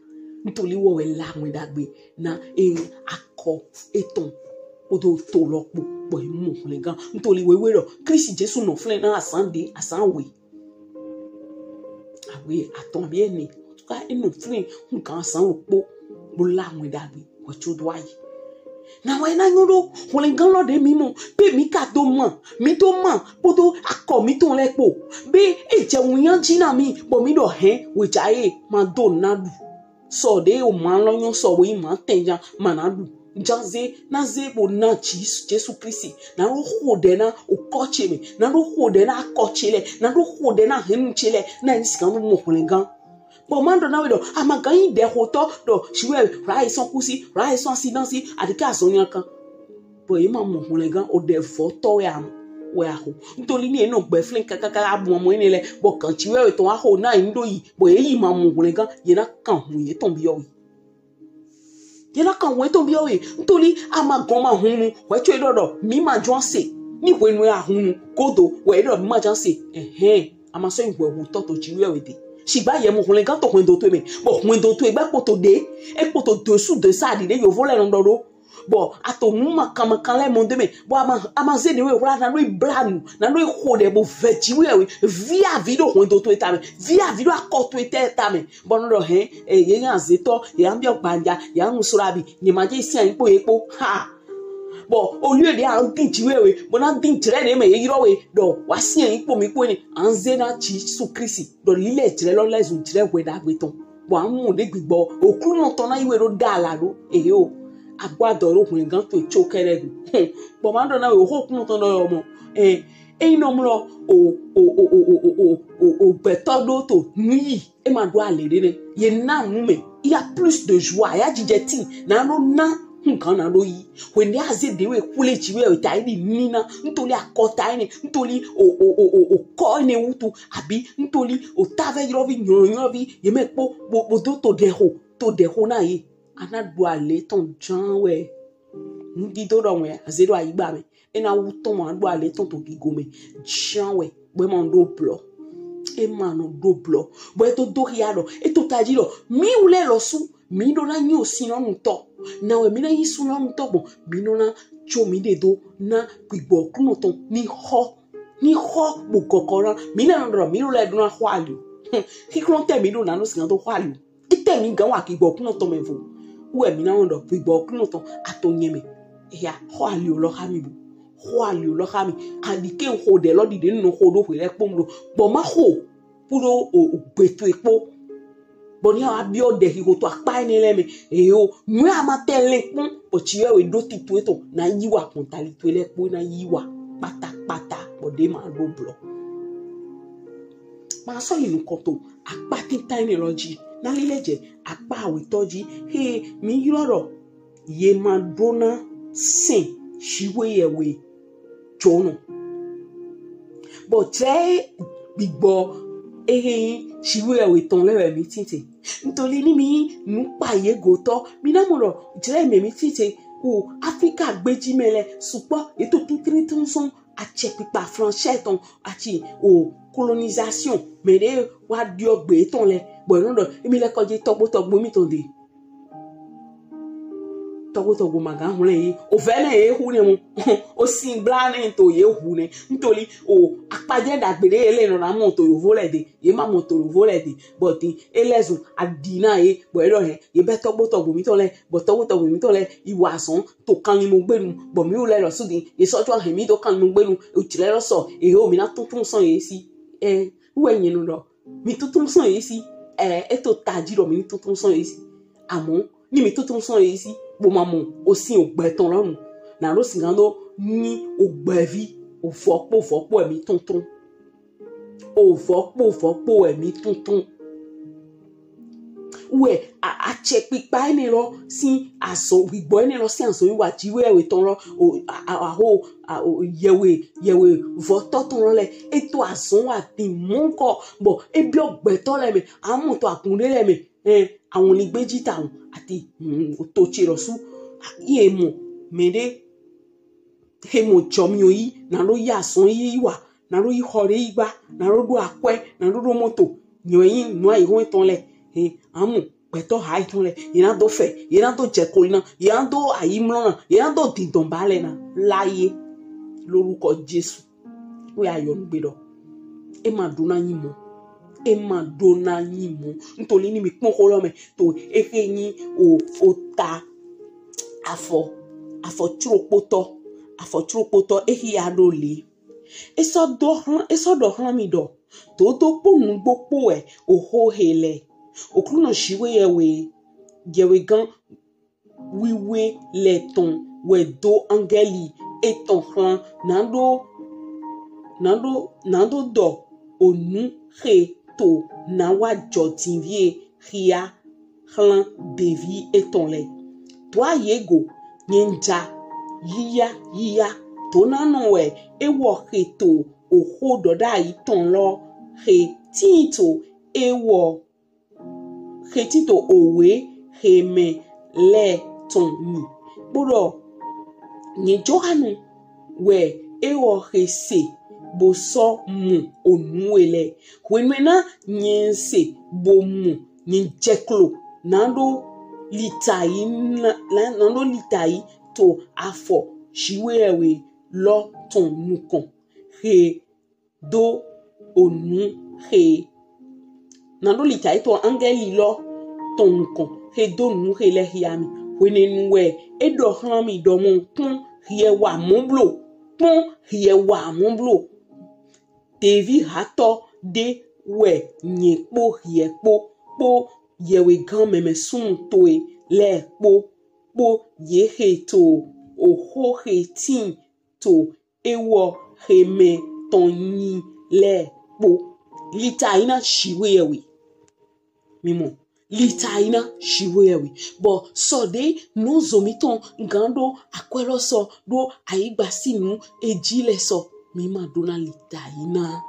Ntoli wɔ wɛ la mɛ ɖagbe na e akɔ etɔn kpodo to lɔ kpo bɔ e mɔ hwlɛngan. Ntoli wewe ɖɔ Kristi Jesu nɔ flɛn na azan ɖe azan we. Awe atɔn bi ene ka enɔ flɛn hugan azan wo kpo bo la mɛ ɖagbe wɛ tso do ayi. Na wɛ na nyɔ ɖo hwlɛngan lɔ ɖe mi mɔ be mi ka do ma mi do ma kpodo akɔ mi tɔn lɛ kpo be e jɛ wunya ji na mi bɔ mi ɖɔ hɛn wɛ ja ye ma do na ɖu. Sɔ ɖe o ma lɔ nyɔ sɔ wo yi ma tɛn ja ma na ɖu. Janze na ze bo na Jesu Jesu Kristi na ɖo xo ɖɛ na o kɔ ce mɛ na ɖo xo ɖɛ na akɔ ce lɛ na ɖo xo ɖɛ na hɛnnu ce lɛ na yi sika nu mɔ hwlɛngan. Bɔ ma ɖɔ na we ɖɔ amagan yi ɖɛ xotɔ ɖɔ siwɛ ra yi sɔn kusi ra yi sɔn asi na si aɖike azɔn nya kan. Bɔ ye ma mɔ hwlɛngan o ɖɛ vɔtɔ wɛ am wɛ axo. Ntoli ni enɔ gbɛ flɛn kakaka abu mɔ ene lɛ bɔ kan siwɛ wɛ tɔn axo na yi ɖo yi bɔ ye yi ma mɔ hwlɛngan ye na kan hun ye tɔn biɔ we. Ye na kan hun ye tɔn biɔ we. Ntoli amagan ma hunu wɛ tso e ɖɔ ɖɔ mi ma jɔ ase ni hwenu ya hunu kodo wɛ e ɖɔ mi ma jɔ ase. Ɛhɛn. A ma sɔ yi hwɛhutɔ to Jiwheyɛwhe de. Shigba yɛ mɔ hwlɛngan to hwɛndo towe mɛ. Bɔ hwɛndo towe gbɛ kpoto ɖe. E kpoto dosu dosa ɖi ɖe yovo lɛ nɔ ɖɔ ɖo. Bɔ a to nu makan makan lɛ mɔ de mɛ. Bɔ a ma a ma ze ɖe we wla na ɖo yi bla nu na ɖo yi xo ɖɛ bo vɛ Jiwheyɛwhe. Vi avi ɖo hwɛndo towe ta mɛ. Vi avi ɖo akɔ towe tɛ ta mɛ. Bɔ nɔ ɖɔ hɛn e ye nya zetɔ ye an biɔ gbanja ye an nusrɔ abi nye ma je si anyi kpo ye kpo ha. Bɔ o lieu ɖe an din Jiwheyɛwhe bɔ na din jrɛ ɖe mɛ ye yrɔ we ɖɔ wa si anyi kpo mi kpo ne an ze na Jesu Kristi ɖɔ lilɛ jrɛ lɔ lɛ zu jrɛ hwɛ ɖagbe tɔn bɔ an mɔ ɖe gbigbɔ okunɔ tɔn na yi we ɖo da la ɖo eyo agbɔ adɔ ɖo hwlɛngan to etso kɛ ɖe gu. Bɔ ma ɖɔ na we oxo okunɔ tɔn ɖɔ yɔ mɔ e eyi nɔ mlɔ o o o o o o o o gbɛtɔ ɖo to nu yi e ma ɖo ale ɖe nɛ ye na nu mɛ il y a plus de joie ya jijɛ ti na ɖo na hugan na ɖo yi. Hwende aze ɖe we kule Jiwheyɛwhe ta yi ɖi nina ntoli akɔta ene ntoli o o o o o kɔ ene wutu abi ntoli o tavɛ yrɔvi nyɔnyɔvi ye mɛ kpo bo bo do to ɖe xo to ɖe xo na ye. Ana ɖo ale tɔn jan wɛ. Nudido ɖɔ wɛ aze ɖo ayigba mɛ. E na wu tɔn ma ɖo ale tɔn to gigo mɛ. Jan wɛ bɔ e ma nɔ ɖo blɔ. E ma nɔ ɖo blɔ. Bɔ e to do xia ɖɔ e to taji ɖɔ mi wlɛ lɔsu mi ɖo na nyi osinɔnutɔ. Na wɛ mi na nyi sunɔnutɔ gbɔn mi ɖo na tso mi ɖe do na gbigbɔ kunɔ tɔn ni xɔ ni xɔ bo gɔgɔ na mi na nɔ ɖɔ mi ɖo lɛ ɖo na xɔ ali o. Xiklɔn tɛ mi ɖo na nɔ sika to xɔ ali o. Ite mi gan wa gbigbɔ kunɔ tɔn mɛ vo. Wɛ mi na wɔn ɖɔ gbigbɔ kunɔ tɔn ato nyɛ mɛ. Eya xɔ ali o lɔ xa mi bo. Xɔ ali o lɔ xa mi. Aɖike xo ɖe lɔ ɖiɖe nɔ xo ɖo xwe lɛ kpɔm ɖo. Bɔ ma xo. Kpo ɖo o o gbe to ekpo. Bɔ ni a wa biɔ ɖe xixo to akpa ene lɛ mɛ. Eyo. Nue a ma tɛ lɛ kpɔn. Bɔ Jiwheyɛwhe ɖo tito etɔn na yi wa kɔntali to lɛ kpo na yi wa kpatakpata bɔ ɖe ma ɖo blɔ. Ma sɔ yi nukɔn to akpa tintan enɛ lɔ ji. Na lilɛ jɛ akpa awetɔ ji. He mi ylɔ ɖɔ ye ma ɖo na sɛn Jiwheyɛwhe yɛwe jonɔ. Bɔ jɛ gbigbɔ ehe yin Jiwheyɛwe tɔn lɛ wɛ mi tite. Ntoli ni mi nukpa ye gotɔ, mi na mɔ ɖɔ jɛ mɛ mi tite. O Afrika gbeji mɛ lɛ sukpɔ ye to tutri tɔn sɔn acɛkpikpa français tɔn ati o colonisation mɛ ɖe wa ɖiɔ gbe tɔn lɛ bɔ e nɔ ɖɔ emi lɛ kɔji tɔgbo tɔgbo mi tɔn de. Tɔgbo tɔgbo ma gan hwlɛn ye. O vɛ nɛ ye hu nɛ mo. O sin bla nɛ to ye hu nɛ. Ntoli o akpajɛ dagbe ɖe ye lɛ nɔ na mɔ to yovo lɛ de. Ye ma mɔ to yovo lɛ de. Bɔ ti e lɛ zun adi na ye. Bɔ e ɖɔ hɛ ye bɛ tɔgbo tɔgbo mi tɔn lɛ. Bɔ tɔgbo tɔgbo mi tɔn lɛ yi wa zɔn to kanlin mo gbenu. Bɔ mi wu lɛ lɔ su di ye sɔ jɔ hɛ mi to kanlin mo gbenu. O tsi lɛ lɔ sɔ. E o mi na tuntun sɔn ye si. Ɛ wɛ nyɛ nu lɔ. Mi tuntun sɔn ye si. Ɛ e to taji lɔ mi tuntun sɔn ye si. Amɔ ni mi tuntun sɔn ye si bo ma mɔ o sin o gbɛ tɔn lɔ nu. Na ɖo sin gan ɖo ni o gbɛvi o vɔkpo vɔkpo ɛ mi tuntun. O vɔkpo vɔkpo ɛ mi tuntun. Wɛ acɛkpikpa enɛ lɔ sin azɔn gbigbɔ enɛ lɔ sin azɔn yi wa Jiwheyɛwe tɔn lɔ o aho yɛwe yɛwe vɔtɔ tɔn lɔ lɛ e to azɔn wa din mɔnkɔ bɔ e biɔ gbɛtɔ lɛ mɛ amɔ to agun ɖe lɛ mɛ. Ɛ awɔn ni gbeji ta o ati o to tse lɔ su. Ye mɔ mɛ ɖe he mɔ jɔ mi o yi na ɖo yi azɔn yi wa na ɖo yi xɔ ɖe yi gba na ɖo ɖo akwɛ na ɖo ɖo mɔto nyɔ yi nu ayi hɔn etɔn lɛ. He amu gbɛtɔ ha etɔn lɛ ye na do fɛ ye na do jɛkoli na ye na do ayi mlɔ na ye na do dindɔn ba lɛ na la ye lórúkọ Jésù. Wo ya yɔ nugbe ɖɔ e ma ɖo na nyi mɔ e ma ɖo na nyi mɔ ntoli ni mi kpɔn xo lɔ mɛ to exe nyi o o ta afɔ afɔ tsrokpotɔ afɔ tsrokpotɔ exe ya ɖo le. E sɔ do xlã e sɔ ɖɔ xlã mi ɖɔ dodo kpo nugbo kpo wɛ oxo he lɛ. Oklunɔ Jiwheyɛwe yɛwe gan wiwe lɛ tɔn wɛ do angɛli etɔn xlã nado nado nado dɔ onu xe to na wa jɔ dinvie xia xlã devi etɔn lɛ. To aye go nyɛnja yiya yiya to nanɔ wɛ ewɔ xe to oxo ɖɔɖayi tɔn lɔ xe tin to ewɔ xe tin to owe xe mɛ lɛ tɔn mi. Kpoɖɔ nyɛ Johanu wɛ ewɔ xe se bo sɔ mu onu we lɛ. Hwenu na nyɛ se bo mu nyɛ jɛklo nado litayi nado litayi to afɔ Jiwheyɛwe lɔ tɔn nukɔn xe do onu xe nado litayi to angɛli lɔ tɔn nukɔn xe do nu xe lɛ xia mi. Hwenɛnu wɛ e ɖɔ xlã mi ɖɔ mɔ kpɔn hiɛ wa mɔ blo kpɔn hiɛ wa mɔ blo. Devi hatɔ ɖe wɛ nyɛ kpo hiɛ kpo kpo yɛwe gan mɛmɛ sunnu towe lɛ kpo kpo ye xe to oxo xe tin to ewɔ xe mɛ tɔn nyi lɛ kpo. Litayi na Jiwheyɛwe. Mi mɔ litayi na Jiwheyɛwe. Bɔ sɔ ɖe nu zo mi tɔn gan ɖo akwɛ lɔ sɔ ɖo ayigba si nu eji lɛ sɔ mi ma ɖo na litayi na.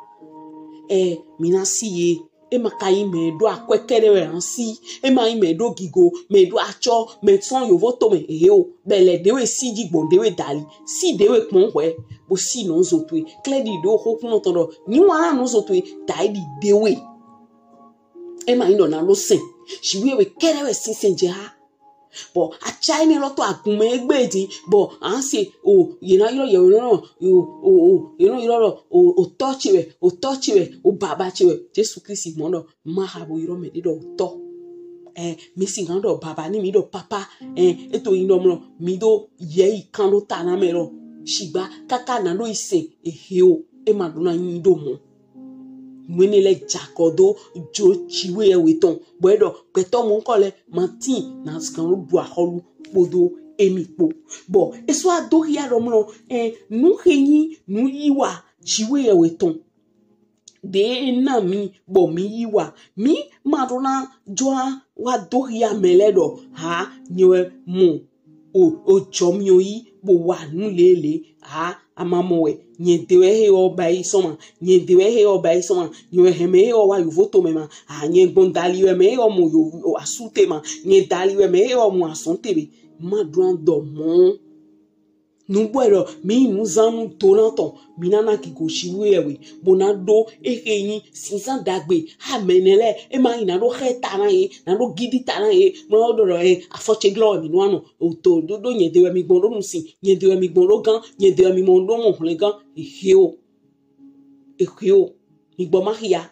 Ɛ mi na si ye. E ma ka yi mɛ ɖo akwɛ kɛɖɛ wɛ an si. E ma yi mɛ ɖo gigo mɛ ɖo atsɔ mɛ sɔn yovo to mɛ ehe o. Bɛlɛ ɖewe si ji gbɔn ɖewe dali si ɖewe kpɔn hwɛ bo si nɔ zo to e klɛ ɖi ɖo xo kunɔ tɔn ɖɔ nyi wa na nɔ zo to e ta e ɖi ɖewe. E ma yi nɔ na lo sɛn Jiwheyɛwe kɛɖɛ wɛ si sɛn jɛ ha. Bɔ atsa enɛ lɔ to agun mɛ egbe din bɔ an se o ye na ylɔ yɛwe lɔ o o o ye na ylɔ lɔ o o tɔ ce wɛ o tɔ ce wɛ o baba ce wɛ Jesu Kristi mɔ ɖɔ ma ha bo ylɔ mɛ ɖe ɖɔ o tɔ. Ɛ mi si gan ɖɔ baba ni mi ɖɔ papa. Ɛ eto yin ɖɔ mlɔ mi ɖo yɛ yi kan ɖo ta na mɛ lɔ sigba kaka na ɖo yi sɛn ehe o e ma ɖo na nyi ɖo mɔ. Nue ne lɛ jakɔ do jo Jiwheyɛwe tɔn bɔ e ɖɔ gbɛtɔ mɔnkɔ lɛ ma tin na gan ɖo ɖu axɔlu kpodo emi kpo. Bɔ e sɔ ado xia ɖɔ mlɔ ɛ nu xe nyi nu yi wa Jiwheyɛwe tɔn. ɖe e na mi bɔ mi yi wa. Mi ma ɖo na jɔ wa do xia mɛ lɛ ɖɔ ha nyɛ wɛ mɔ o o jɔ mi o yi bo wa nu lele ha a ma mɔ wɛ. Nyɛ de wɛ he ɔ ba yi sɔn ma. Nyɛ de wɛ he ɔ ba yi sɔn ma. Nyɛ wɛ hɛmɛ he ɔ wa yovo to mɛ ma. Ha nyɛ gbɔn dali wɛ mɛ he ɔ mɔ yo asu te ma. Nyɛ dali wɛ mɛ he ɔ mɔ asɔn te be. Ma ɖo na dɔ mɔ. Nugbo ɖɔ mi nuzanu to na tɔn mi na na gigo Jiwheyɛwhe bo na ɖo ehe nyi sinzan dagbe ha mɛnɛ lɛ e ma yi na ɖo xe ta na ye na ɖo gidi ta na ye mo na ɖɔ ɖɔ e afɔ ce glɔ mi nu anɔ o to ɖo ɖo nyɛ de wɛ mi gbɔn ɖo nu si nyɛ de wɛ mi gbɔn ɖo gan nyɛ de wɛ mi mɔ ɖo mɔ hwlɛn gan ehe o ehe o mi gbɔ ma xia.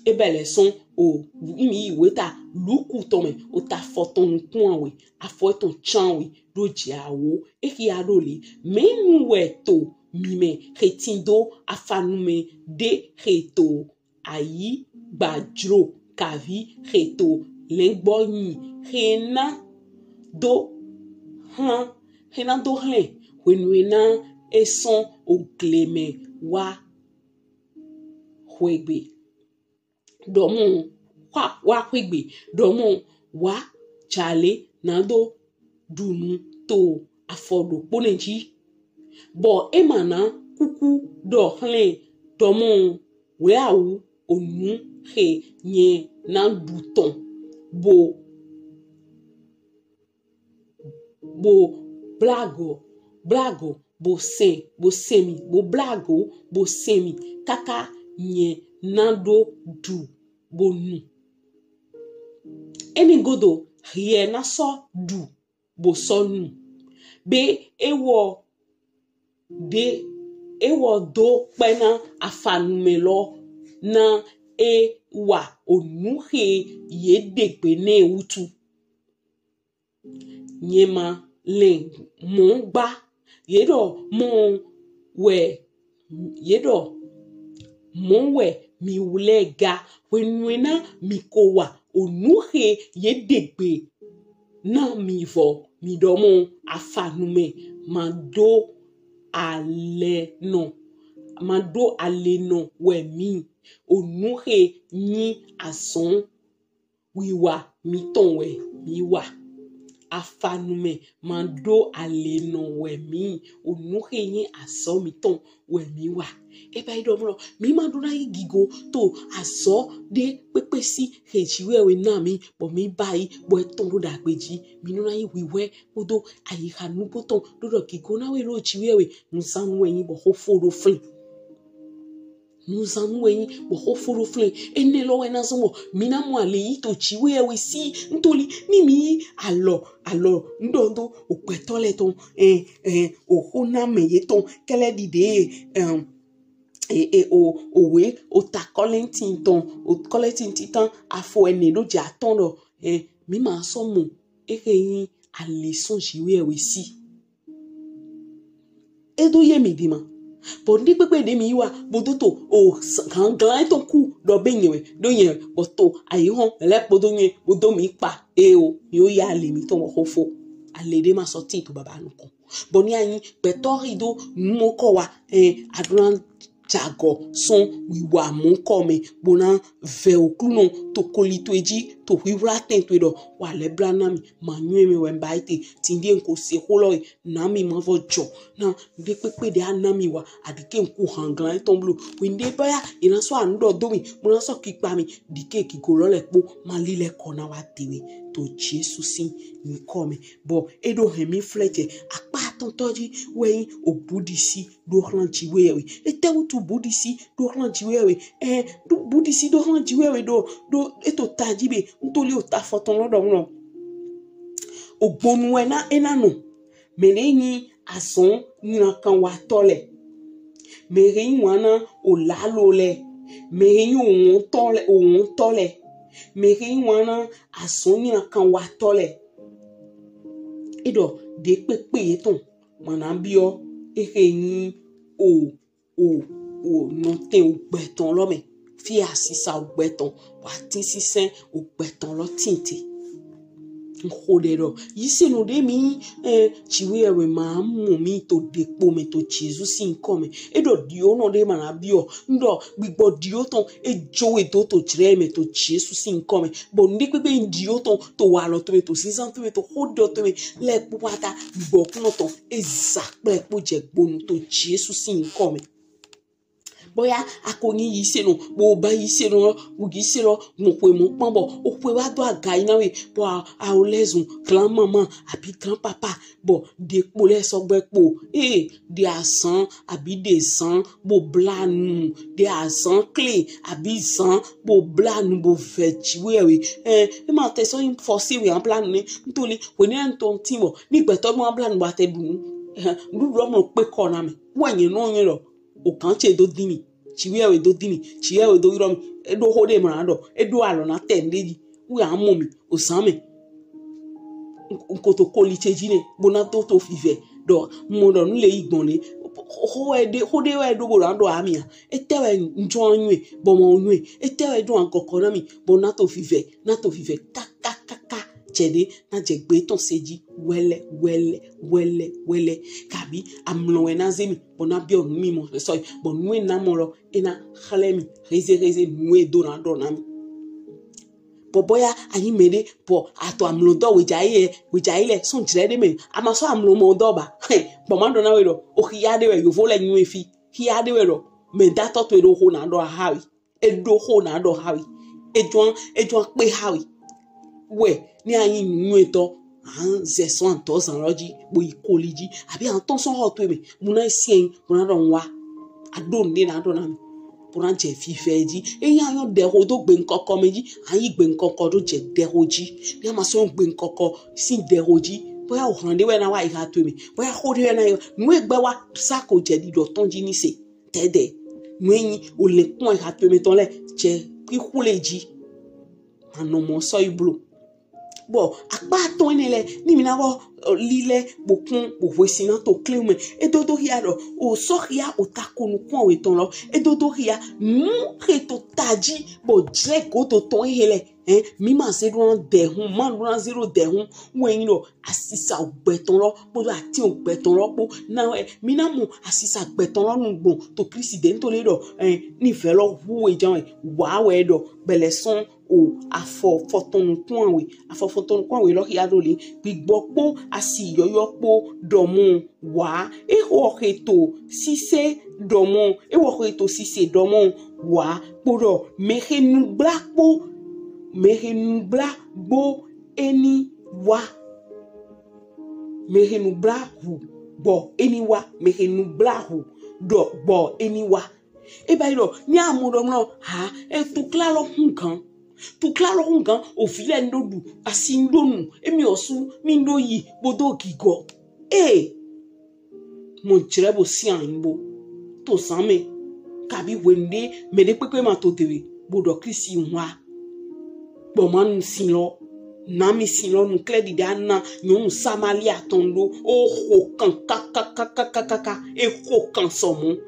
Ebe le sɔn o mi yi weta Luku tɔn mɛ o ta fɔtɔn nukun awe afɔ etɔn can we ɖo jɛ awo exia ɖo le mɛnu wɛ to mi mɛ xe tin do afanu mɛ ɖe xe to ayi gbajlo kavi xe to lɛngbɔ nyi xe na do hlan xe na do hlɛn hwenu e na e sɔn ogle mɛ wa xwegbe ɖɔmɔ wa wa xwegbe ɖɔmɔ wa jale na do ɖu nu to afɔ ɖokpo nɛ ji bɔ e ma na kuku ɖɔ hlɛn ɖɔmɔ wleawu onu xe nyɛ na ɖu tɔn bo bo blago blago bo sɛn bo sɛn mi bo blago bo sɛn mi kaka nyɛ na ɖo ɖu bo nu. Eni godo hiɛ na sɔ ɖu bo sɔ nu be ewɔ ɖe ewɔ do kpɛ na afanumɛ lɔ na e wa onu xe ye ɖegbe nɛ wutu. Nyɛ ma lɛn mɔ gba ye ɖɔ mɔ wɛ ye ɖɔ mɔ wɛ mi wlɛ ga hwenue na mi ko wa onu xe ye ɖegbe na mi vɔ mi ɖɔ mɔ afanumɛ ma ɖo alɛ nɔ ma ɖo alɛ nɔ wɛ mi onu xe nyi azɔn wiwa mitɔn wɛ mi wa. Afanumɛ ma ɖo alɛ nɔ wɛ mi. Onu xe nyi azɔ mitɔn wɛ mi wa. E ba yi ɖɔ mlɔ mi ma ɖo na yi gigo to azɔ ɖe kpekpe si xe Jiwheyɛwhe na mi bɔ mi ba yi bɔ etɔn ɖo ɖagbe ji mi nɔ na yi wiwɛ kpodo ayixa nugbo tɔn ɖo ɖɔ gigo na we ɖo Jiwheyɛwhe nuzanu wɛ nyi bɔ xofo ɖo flin. Nuzanu wɛ nyi bɔ xofo ɖo flin ene lɔ wɛ na zɔn bɔ mi na mɔ ale yi to Jiwheyɛwhe si ntoli ni mi yi alɔ alɔ ŋdɔ ŋdo ogbɛtɔ lɛ tɔn ɛ ɛ oxo na mɛ yetɔn kɛlɛ ɖiɖe ɛ ɛ o owe ota Kɔlɛntin tɔn o Kɔlɛntin titan afɔ ene ɖo jɛ atɔn ɖɔ ɛ mi ma sɔ mɔ exe nyi ale sɔn Jiwheyɛwhe si. E do ye mi di ma. Bɔ ndi kpekpe ɖe mi yi wa bo do to o gangan etɔn ku ɖɔ be nyɛ wɛ ɖo nyɛ wɛ bɔ to ayi hɔn lɛ kpodo nyɛ bo do mi kpa e o mi o ya ale mitɔn wɔ xofo ale ɖe ma sɔ tin to baba nukɔn. Bɔ ni anyi gbɛtɔ xi do numɔkɔ wa ɛ aɖo na jagɔ sɔn wiwa mɔkɔ mɛ bo na vɛ Oklunɔ to koli towe ji to whiwhla tɛn towe ɖɔ wa lɛ bla na mi ma nyɔ mɛ wɛ n ba yi te tindi n ko se xo lɔ yi na mi ma vɔ jɔ na ɖe kpekpe ɖe a na mi wa aɖike n ku hanglan etɔn blo wende baya e na sɔ anu ɖɔ do mi bo na sɔ kikpa mi ɖike gigo lɔ lɛ kpo ma li lɛ kɔ na wa te we to Jesu sin nyikɔ mɛ. Bɔ e ɖo hɛn mi flɛ jɛ akpa atɔntɔ ji wɛ nyi o buɖisi ɖo hlan Jiwheyɛwhe. Etɛwutu buɖisi ɖo hlan Jiwheyɛwhe? Ɛ ɖo buɖisi ɖo hlan Jiwheyɛwhe ɖo ɖo eto taji be ntoli o ta fɔtɔn lɔ ɖɔ mlɔ. Ogbonu wɛ na e na nɔ. Mɛ ɖe nyi azɔn nylankan watɔ lɛ. Mɛ he nyi wana o lalo lɛ. Mɛ he nyi o wɔntɔ lɛ o wɔntɔ lɛ. Mɛ he nyi wana azɔn nylankan watɔ lɛ. E ɖɔ ɖe kpekpe yetɔn ma na biɔ exe nyi o o o nɔtɛn ogbɛtɔn lɔ mɛ fi asisa ogbɛtɔn wa tin sinsɛn ogbɛtɔn lɔ tin te. N xo ɖɛ ɖɔ yise nɔ ɖe mi, eh, ciwi ewe ma mɔ mi to ɖekpo mɛ to Jesu sin ŋkɔ mɛ. E ɖɔ ɖiɔ nɔ ɖe ma na biɔ. N ɖɔ gbigbɔ ɖiɔ tɔn e jo we do to jrɛ mɛ to Jesu sin ŋkɔ mɛ. Bɔ n ɖe kpekpe n ɖiɔ tɔn to walɔ to mɛ to zinzan to mɛ to xo ɖɔ to mɛ lɛ kpata gbigbɔ kunɔ tɔn e za kplɛ kpo jɛ gbonu to Jesu sin ŋkɔ mɛ. Bɔya a ko nyi yise nɔ, bo ba yise nɔ, bo yise lɔ, mo xwe mo kpɔn bɔ o xwe wa do aga yi na we, bɔ a, a o lɛ zun grand maman abi grand papa, bɔ ɖekpo lɛ sɔgbe kpo, ee, ɖe azan abi ɖe zan bo bla nu, ɖe azan kle abi zan bo bla nu bo vɛ jiwe we. Ɛ, e ma tɛ sɔ yin fɔsi we an bla nu ne, ntoli we ne an tɔn tin bɔ ni gbɛtɔ nu an bla nu ba tɛ ɖu nu. Ɛ, ɖuɖu mɔ kpe kɔ na mɛ. Wɛ nyɛ nɔ nyɛ lɔ. O kan ce do dini. Ciwi ewe do dini. Ciwi ewe do yɔrɔ mi. E ɖo xo ɖe mɔ na ɖɔ. E ɖo alɔ na tɛ n ɖe ji. Wu ya mɔ mi. O zan mɛ. N ko to koli ce ji ne. Bo na to to fivɛ. Ɖɔ mɔ ɖɔ nu le yi gbɔn ne. Xo wɛ ɖe, xo ɖe wɛ ɖo bo na ɖɔ ami a. E tɛ wɛ n jɔ nyuɛ. Bɔ mɔ nyuɛ. E tɛ wɛ ɖo ankɔkɔ na mi. Bo na to fivɛ. Na to fivɛ. Kaka kaka. Jɛ ɖe na jɛ gbe tɔn se ji wɛlɛ wɛlɛ wɛlɛ wɛlɛ. Kabi amlɔ wɛ na ze mi bɔ na biɔ nu mi mɔ sɔsɔ yi bɔ nu e na mɔ lɔ e na xlɛ mi heze heze nu e do na ɖɔ na mi. Bɔbɔ ya anyi mɛ ɖe bɔ atɔ amlɔ dɔ weja yi lɛ weja yi lɛ sɔn jrɛ ɖe mɛ a ma sɔ amlɔ mɔ dɔ ba. Bɔ ma ɖɔ na we lɔ o xia ɖe wɛ yovo lɛ nyu efi xia ɖe wɛ lɔ mɛ datɔ to e ɖo xo na ɖɔ aha we. E ɖo xo na ɖɔ hawi. E jɔn e jɔn kpe hawi. Wɛ ni a yin nuyɔnɛntɔ, a zɛ sɔn atɔ zan lɔ ji bo yi koli ji abi a tɔn sɔn xɔ to e mɛ. Mo na siɛn mo na ɖɔ n wa. A ɖo nuɖe na ɖɔ na mi. Bo na jɛ fifɛ ji. E yin a yɔn ɖɛxo do gbe nkɔkɔ mɛ ji. A yi gbe nkɔkɔ do jɛ ɖɛxo ji. Ni a ma sɔ gbe nkɔkɔ sin ɖɛxo ji. Bɔya o hlan ɖe wɛ na wa yi ha to e mɛ. Bɔya xo ɖe wɛ na yi nu e gbɛ wa sa ko jɛ ɖiɖɔ tɔn ji ni se. Tɛdɛ nu e yin o le kpɔn e ha to e mɛ tɔn lɛ jɛ kpixwle ji. Ma nɔ mɔ sɔ yi blo. Bɔ akpa atɔn enɛ lɛ ni mi na wɔ lilɛ bo kun bo hwesi na to kle mɛ. E dodo hia ɖɔ o sɔ hia o ta ko nukun awe tɔn lɔ. E dodo hia nu he to taji bɔ jlɛ godo tɔn ehe lɛ. Ɛn, mi ma ze ɖo na dɛhun, ma ɖo na ze ɖo dɛhun. Wɛ yin ɖɔ asisa ogbɛtɔn lɔ kpodo atin ogbɛtɔn lɔ kpo na wɛ mi na mɔ asisa ogbɛtɔn lɔ nu gbɔn to Klisti de. N to le ɖɔ ɛn ni vɛ lɔ hu we jan wɛ wa wɛ ɖɔ bɛlɛ sɔn o afɔ fɔtɔn nukun awe afɔ fɔtɔn nukun awe lɔ hia ɖo le gbigbɔ kpo asi yɔyɔ kpo ɖɔ mɔ wa e xɔ he to sise ɖɔ mɔ e wɔ xɔ he to sise ɖɔ mɔ wa kpo ɖɔ mɛ he nu gbla kpo mɛ he nu gbla gbo eni wa mɛ he nu gbla hu gbɔ eni wa mɛ he nu gbla hu ɖɔ gbɔ eni wa. E ba yi ɖɔ ni a mɔ ɖɔ mlɔ ha e tukla lɔ hun gan tukla lɔ hun gan ovi lɛ n ɖo ɖu asi n ɖo nu emi ɔsu mi n ɖo yi bo do gigɔ. Ee mo jrɛ bo si anyi bo to zan mɛ kabi hwenu ɖe mɛ ɖe kpekpe ma to dewe bo ɖɔ Klisti wa gbɔ ma nu sin lɔ na mi sin lɔ nu klɛ ɖiɖa na nyɔnu Samalia tɔn ɖo o xo kan kakakakakaka e xo kan sɔmɔ.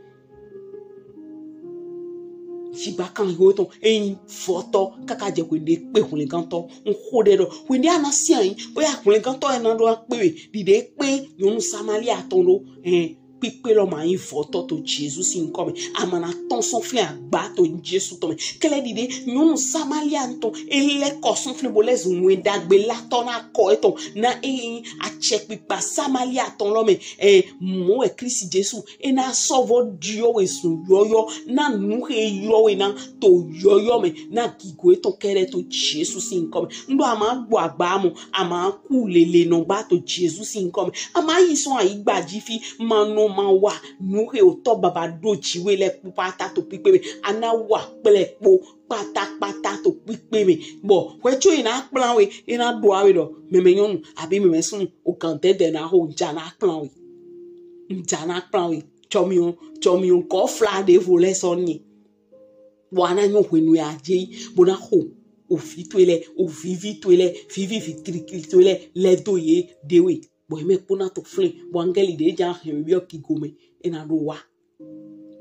Sigba kan yo tɔn eyin vɔtɔ kaka jɛ hwenu ɖe kpe hwlɛngantɔ n xo ɖɛ ɖɔ hwenu ɖe a na si anyi bɔya hwlɛngantɔ e na ɖo akpe we ɖiɖe kpe nyɔnu Samalia tɔn ɖo ɛn kpikpe lɔ ma yin vɔtɔ to Jesu sin nkɔ mɛ a ma na tɔn sɔn flin agba to Jesu tɔn mɛ kɛlɛ ɖiɖe nyɔnu Samalia tɔn e lɛ kɔ sɔn flin bo lɛ zun wɛn ɖagbe latɔ na kɔ etɔn na eyin acɛkpikpa Samalia tɔn lɔ mɛ ɛn mɔ wɛ Klisti Jesu e na sɔ vɔ ɖiɔ we zun yɔyɔ na nu he yɔ we na to yɔyɔ mɛ na gigo etɔn kɛɖɛ to Jesu sin nkɔ mɛ n ɖɔ a ma gbɔ agba mɔ a ma ku lele nɔ gba to Jesu sin nkɔ mɛ a ma yi sɔn ayigba ji fi ma nɔ ma wa nu he otɔ baba ɖo ji we lɛ kpo pata to kpikpe mɛ a na wa kplɛ kpo kpatakpata to kpikpe mɛ bɔ hwɛ co e na kplan we e na ɖo awe ɖɔ mɛmɛ nyɔnu abi mɛmɛ sunnu o kan dɛdɛ na ho n ja na kplan we n ja na kplan we. Tsɔmiɔ tsɔmiɔ kɔ fla ɖevo lɛ sɔ ni bɔ a na nyɔ hwenu ya je bo na ho ovi to lɛ ovivi to lɛ vivi vi trikli to lɛ lɛ do ye ɖe we bɔ e mɛ kpo na to flin bɔ angɛli ɖe ja hɛn we biɔ kigo mɛ e na ɖo wa.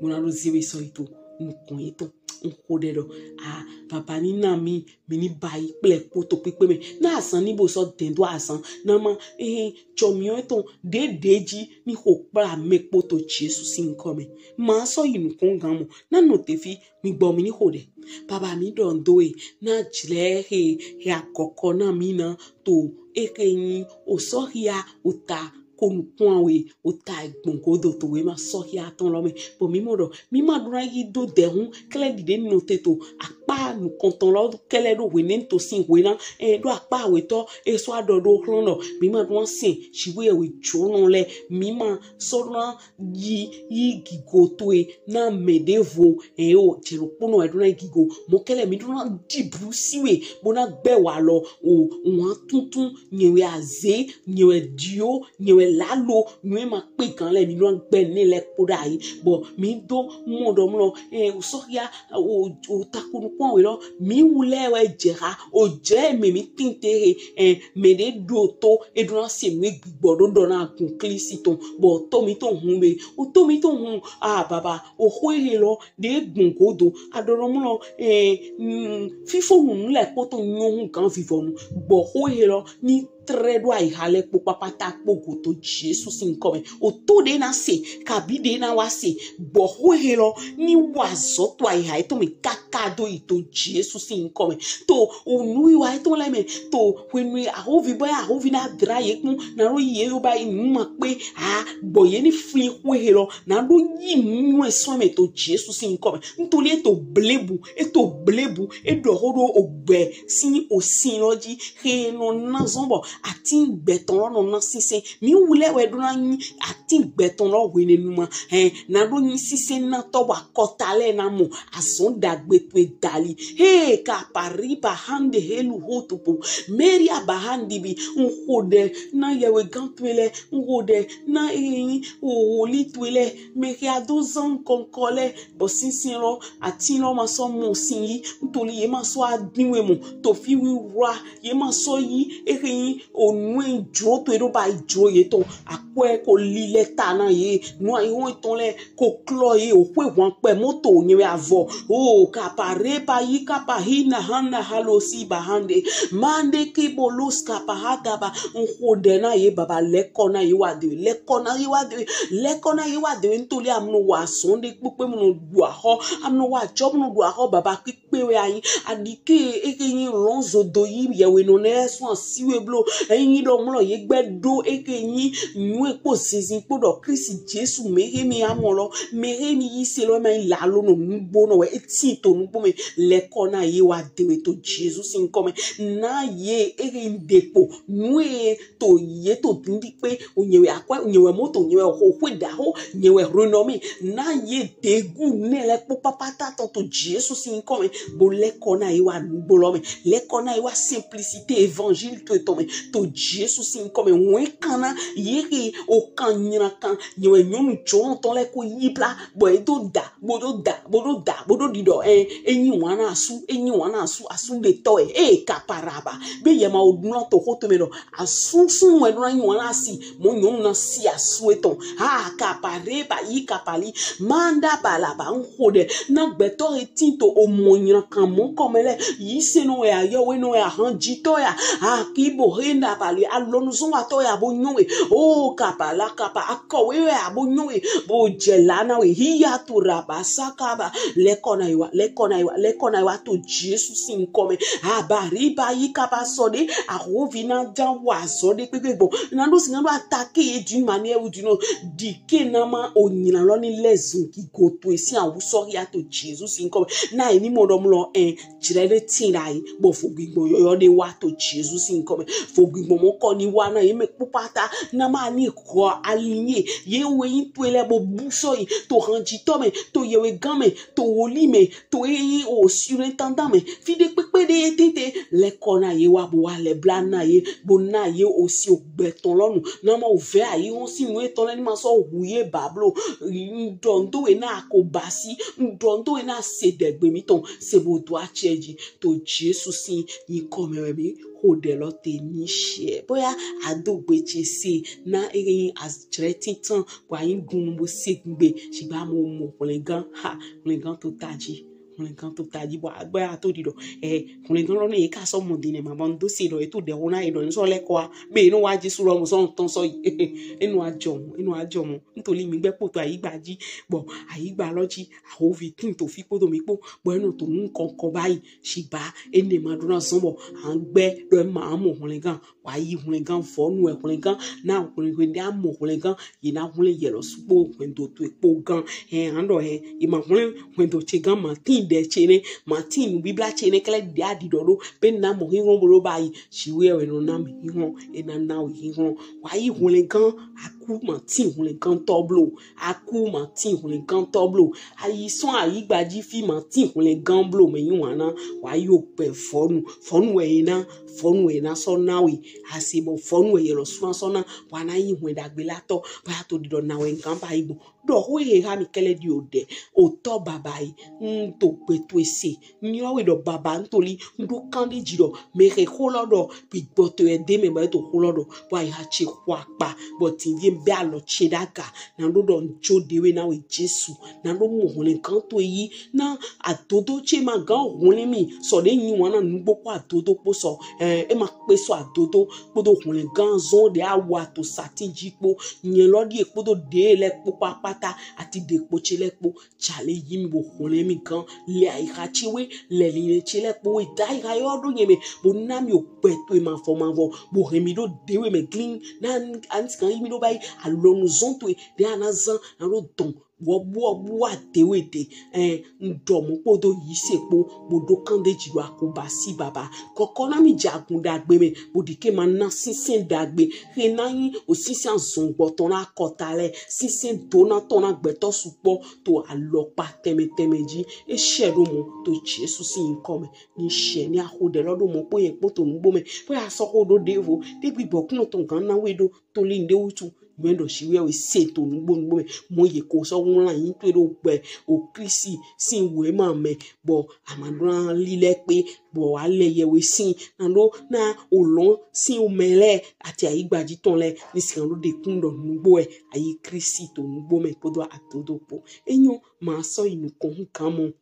Mo na ɖo zi we sɔ yi to nukɔn yetɔn. N xo ɖɛ ɖɔ, a, baba ni na mi, mi ni ba yi kple kpoto kpekpe mɛ. Na azan ni bo sɔ dɛn do azan. Na ma, eh, tsɔ mi etɔn ɖe ɖe ji ni xo kpla mɛ kpoto Jesu sin ŋkɔ mɛ. Ma sɔ yi nukɔn gan mɔ. Na nɔ te fi, mi gbɔ mi ni xo ɖɛ. Baba mi ɖɔ ndo e, na jlɛ he, he akɔkɔ na mi na to, e ke nyi, o sɔ hia, o ta, ko nukun awe, o ta egbɔn godo to wema sɔhia tɔn lɔ mɛ. Bɔ mi mɔ ɖɔ, mi ma ɖona yi do dɛhun, kɛlɛ ɖiɖe nɔ te to akpa nukɔntɔn lɔ kɛlɛ ɖo hwenɛ to sin hwena, e ɖo akpa awetɔ, e sɔ aɖɔ ɖo hlɔn lɔ, mi ma ɖona sɛn, shiwe ewe jonɔ lɛ, mi ma sɔ ɖona yi, yi gigo toe na mɛ ɖevo, e o, jɛ ɖokponɔ e ɖona yi gigo, mɔ kɛlɛ mi ɖona ɖi blu si we, bo na gbɛ wa lɔ, o, wan tuntun, nyɛ wɛ aze, nyɛ wɛ dio, nyɛ wɛ lalo, nyɛ ma kpe gan lɛ, mi nɔ gbɛ ne lɛ kpo ɖe ayi. Bɔ mi do mɔ ɖɔ mlɔ, eh, o sɔhia, o, o takunu kpɔn we lɔ, mi wu lɛ wɛ jɛ ha, o jɛ mɛ mi tin te he, eh, mɛ ɖe ɖo to, e ɖona se nu gbigbɔ ɖo ɖɔ na kun Klisti tɔn, bɔ to mi to hun be, o to mi to hun, ah, baba, o xo he lɔ, ɖe gbɔn godo, aɖɔɖɔ mlɔ, eh, mm, fifo nu lɛ kpoto nyɔ hun gan vivɔnu, gbɔ xo he lɔ, ni trɛ ɖo ayiha lɛ kpo kpakpata kpo go to Jesu sin ŋkɔ mɛ. O to ɖe na se, kabi ɖe na wa se, gbɔ xo he lɔ, ni wa zɔ to ayiha etɔn mɛ kaka do yi to Jesu sin ŋkɔ mɛ. To o nu yi wa etɔn lɛ mɛ, to hwenu ahovi bɔ ya ahovi na dra ye kpɔn, na ɖo yi ye yo ba yi nu ma kpe, a, gbɔ ye ni fli xo he lɔ, na ɖo yi nu nyɔ sɔn mɛ to Jesu sin ŋkɔ mɛ. Ntoli e to blebu, e to blebu, e ɖɔ xo ɖo o gbɛ sin o sin lɔ ji, he nɔ na zɔn bɔ atin gbɛtɔn lɔ nɔ na sinsɛn. Mi wu lɛ wɛ ɖona nyi atin gbɛtɔn lɔ hwenɛnu ma. Hɛn, na ɖo nyi sinsɛn na tɔ bɔ akɔta lɛ na mɔ azɔn dagbe towe dali. He, ka pari ba hande helu ho to po. Meri a ba handi bi, n xo ɖɛ na yɛwe gan towe lɛ, n xo ɖɛ na eyin o woli towe lɛ, mɛ he a do zan kɔnkɔ lɛ, bɔ sinsɛn lɔ, atin lɔ ma sɔ mɔ sin yi, ntoli ye ma sɔ adin we mɔ, to fi wi wa, ye ma sɔ yi, e he yin o nu e jlo to e ɖo ba yi jlo ye tɔn, akpɔ e ko li lɛ ta na ye, nu ayi wo tɔn lɛ ko klɔ ye, o xwe hwan kpɛ moto nyɛ wɛ avɔ, o ka pa re pa yi ka pa hi na ha na ha lo si ba hande, mande ki bo lo ska pa ha da ba, n xo ɖɛ na ye baba, lɛkɔ na ye wa de, lɛkɔ na ye wa de, lɛkɔ na ye wa de, ntoli amno wa sɔn de kpekpe mno ɖu axɔ, amno wa jɔ mno ɖu axɔ baba kpi kpe wɛ ayi. Aɖi ke e ke nyi lɔn zodo yi yɛwe nɔ nɛ sɔn asiwe blo. Eyin ɖɔ mlɔ ye gbɛ ɖo e ke nyi nu e kpo zinzin kpo ɖɔ Klisti Jesu mɛ he mi amɔ lɔ, mɛ he mi yi se lɔ, mɛ yi lalo nɔ nugbo nɔ wɛ, e tin to nugbo mɛ. Lɛkɔ na ye wa de we to Jesu sin ŋkɔ mɛ. Na ye e ke nyi ɖe kpo nu e to ye to dindi kpe, o nyɛ wɛ akwɛ, o nyɛ wɛ moto, o nyɛ wɛ xo xwe ɖaxo, o nyɛ wɛ renommée. Na ye degu nɛ lɛ kpo kpakpata tɔn to Jesu sin ŋkɔ mɛ. Bo lɛkɔ na ye wa nugbo lɔ mɛ. Lɛkɔ na ye wa simplicité évangile to etɔn mɛ. To Jesu sin ŋkɔ mɛ. Wɛn kan na ye he o kan nyina kan. Nyɛ wɛ nyɔnu jɔn tɔn lɛ ko yi bla. Bɔ e do da, bo do da, bo do da, bo do ɖiɖɔ. Ɛ, e nyi wan na asu, e nyi wan na asu, asu ɖe tɔ ɛ. E ka paraba. Be yɛ ma o nɔ to xo to mɛ ɖɔ. Asu fun wɛ ɖo na nyi wan na si, mɔ nyɔnu na si asu etɔn. Ha, kapa re ba yi kapa li. Manda ba la ba n xo ɖɛ. Na gbɛtɔ he tin to o mɔ nyina kan mɔ kɔmɛ lɛ. Yi se nɔ ya, yɔ we nɔ ya, han jitɔ ya. Ha, ki bo he nda ba li, alɔnu zɔn wa tɔ ya bo nyɔ we. O kapa la kapa, akɔ we ya bo nyɔ we. Bo jɛ la na we. Hi ya to ra ba sa ka ba. Lɛkɔ na yi wa, lɛkɔ na yi wa, lɛkɔ na yi wa to Jesu sin ŋkɔ mɛ. Abariba yi kaba sɔ ɖe, ahovi na jan wa azɔ ɖe kpekpe gbɔ. Na ɖo si na ɖo attaquer ye d'une manière ou d'une autre. Dike na ma o nyina lɔ ni lɛ zun ki go to e sin awu sɔ ya to Jesu sin ŋkɔ mɛ. Na e ni mɔ ɖɔ mlɔ, ɛ, jrɛ ɖe tin ɖa yi, bɔ fo gbigbɔ yɔyɔ ɖe wa to Jesu sin ŋkɔ mɛ. Fo gbigbɔ mɔ kɔ ni wa na ye mɛ kpokpata, na ma ni kɔ aligné. Ye we yin to e lɛ bo bu sɔ yi, to hanjitɔ mɛ, to yewe gan mɛ, to woli mɛ, to e yin o surintendant mɛ, fi ɖe kpekpe ɖe ye tete, lɛkɔ na ye wa bo wa lɛbla na ye, bo na ye o si o gbɛtɔ lɔ nu. Na ma o vɛ ayi hɔn si nu etɔn lɛ ni ma sɔ hu ye bablo. N ɖɔ n do we na ako basi, n ɖɔ n do we na se ɖe gbe mi tɔn, se bo do acɛ ji, to Jesu sin yinkɔ mɛ wɛ mi xo ɖɛ lɔ te ni shɛ. Boya a do gbe ce se na e yin ajrɛ tintan, bɔ a yin gun bo se gbe, shigba mo mɔ hwlɛngan, ha, hwlɛngan to taji. Hwlɛngan to taji bɔ agbɛ ato ɖiɖɔ. Ɛ, hwlɛngan lɔ ne ye ka sɔ mɔ dine ma bɔ n do se ɖɔ e to ɖe ho na ye ɖɔ n sɔ lɛ kɔa. Be e nɔ wa Jesu lɔ mo sɔ n tɔn sɔ yi. E nɔ ajɔ mo, e nɔ ajɔ mo. Ntoli mi gbɛ kpoto ayigba ji. Bɔ ayigba lɔ ji ahovi tin to fi kpodo mi kpo. Bɔ e nɔ to nu kɔnkɔn ba yi. Shigba ene ma ɖo na zɔn bɔ an gbɛ ɖɔ e ma mɔ hwlɛngan. Wa yi hwlɛngan vɔnu ɛ hwlɛngan na hwlɛngan ɖe a mɔ hwlɛngan. Yi na hwlɛn yɛlɔ sukpo hwɛndo to ekpo gan. Hɛn an ɖɔ hɛn yi ma hwlɛn hwɛndo ce gan ma tin ɖe ce ne ma tin nu bibla ce ne kɛlɛ ɖe aɖi ɖɔ ɖo be na mɔ hihɔn bolo ba yi. Shiwe ɛ nɔ na mi hihɔn e na na o hihɔn. Wa yi hwlɛngan aku ma tin hwlɛngan tɔ blo. Aku ma tin hwlɛngan tɔ blo. Ayi sɔn ayigba ji fi ma tin hwlɛngan blo mɛ yi wana. Wa yi o gbɛ vɔnu. Vɔnu ɛ na vɔnu ɛ na sɔ na we. Ase bɔ vɔnu ɛ yɛlɔ suna sɔ na wa na yi hwɛn ɖagbe la tɔ. Ba to ɖiɖɔ na wɛ ngan ba yi gbɔn. Ɖɔ ho ye ha mi kɛlɛ ɖi o ɖɛ. O tɔ baba yi. N to gbe to ese. Nyɔ we ɖɔ baba ntoli. N ɖo kan ɖe ji ɖɔ. Mɛ he ho lɔ ɖɔ. Bi gbɔ to ɛ de mɛ ba to ho lɔ ɖɔ. Wa yi ha ce ho akpa. Bɔ ti ye bɛ alɔ ce ɖaga. Na ɖo ɖɔ n jo de we na we Jesu. Na ɖo mɔ hwlɛngan to yi. Na adodo ce ma gan hwlɛn mi. Sɔ ɖe nyi wana nugbo kpo adodo kpo sɔ. Ɛ, e ma kpe sɔ adodo. Kpodo hwlɛngan zɔn ɖe awa to sati ji kpo. Nyɛ lɔ ɖie kpodo ɖe lɛ kpo kpakpata. Ati ɖe kpo ce lɛ kpo. Jale yi mi bo hwlɛn mi gan. Lɛ ayiha ce we. Lɛ lile ce lɛ kpo we. Da ayiha yɔ ɖo nyɛ mɛ. Bo na mi o gbɛ to e ma vɔ ma vɔ. Bo hɛn mi ɖo de we mɛ glin. Na an sikan yi mi ɖo ba yi. Alɔnu zɔn to e. Ɖe a na zan. Na ɖo dɔn. Wɔ bua bua de we de. Ɛ, n ɖɔ mo kpodo yi se kpo. Bo ɖo kan ɖe ji wa ko ba si baba. Kɔkɔ na mi jagun ɖagbe mɛ. Bo ɖike ma na sinsɛn ɖagbe. He na nyi o sinsɛn azɔngbɔ tɔn na kɔta lɛ. Sinsɛn do na tɔn na gbɛtɔ sukpɔ. To alɔkpa tɛmɛ tɛmɛ ji. E shɛ ɖo mo to Jesu sin yinkɔ mɛ. Ni shɛ ni aho ɖe lɔ ɖo mo kpo yɛ kpo to nugbo mɛ. Kpo ya sɔ ho ɖo ɖevo. Ɖe gbigbɔ kunɔ tɔn gan na we ɖo. To li n ɖe wutu. Mɛ ɖɔ shi wɛ we se to nugbo nugbo mɛ. Mo ye ko sɔ wlan yin to ɖo gbɛ o Kristi sin wema mɛ. Bɔ a ma ɖo na li lɛ kpe. Bɔ wa lɛ yɛ we sin. Na ɖo na o lɔn sin o mɛ lɛ. Ati ayigba ji tɔn lɛ. Ni sin ɖo ɖe kun ɖɔ nugbo ɛ. Ayi Kristi to nugbo mɛ kpodo adodo kpo. Enyɔ ma sɔ yi nukɔn hu kan mɔ.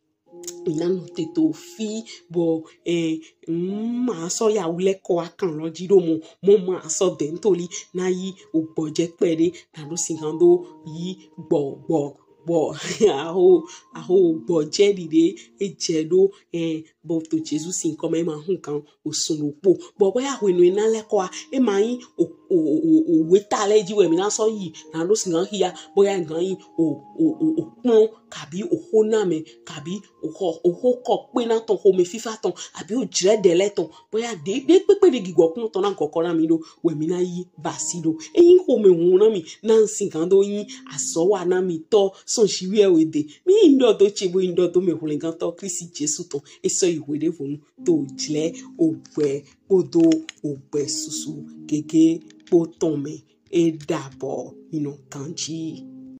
Ina nɔ te to fi bɔ ɛ ma sɔ ya wulɛ kɔ akan lɔ ji ɖo mo mo ma sɔ dɛ ntoli na yi o gbɔjɛ kpɛ ɖe na ɖo sigan do yi gbɔ gbɔ gbɔ aho aho gbɔjɛ ɖi ɖe e jɛ ɖo ɛ bɔ to Jesu sin kɔ mɛ ma hun kan o sun ɖo kpo bɔ bɔ ya hwenu ena lɛ kɔa e ma yi o o o o weta lɛ ji wɛ mi na sɔ yi na ɖo sigan hia bɔ ya gan yi o o o o kplɔn kabi oho na mɛ kabi oho oho kɔ kpe na tɔn xome fifa tɔn abi o jrɛ ɖe lɛ tɔn bóyá ɖe ɖe kpekpe ɖe gigɔ kun tɔn na gɔkɔ na mi ɖo wɛ mi na yi basi ɖo eyin xome hun na mi na n sigan do yin azɔwa na mi tɔ sɔn jiwiɛ we de mi yin ɖɔ do ce bo yin ɖɔ do mɛ hwlɛngantɔ Kristi Jesu tɔn e sɔ yi hwe ɖe vonu to jlɛ ogbɛ kpodo ogbɛ susu gege kpo tɔn mɛ e ɖabɔ mi nɔ ganji.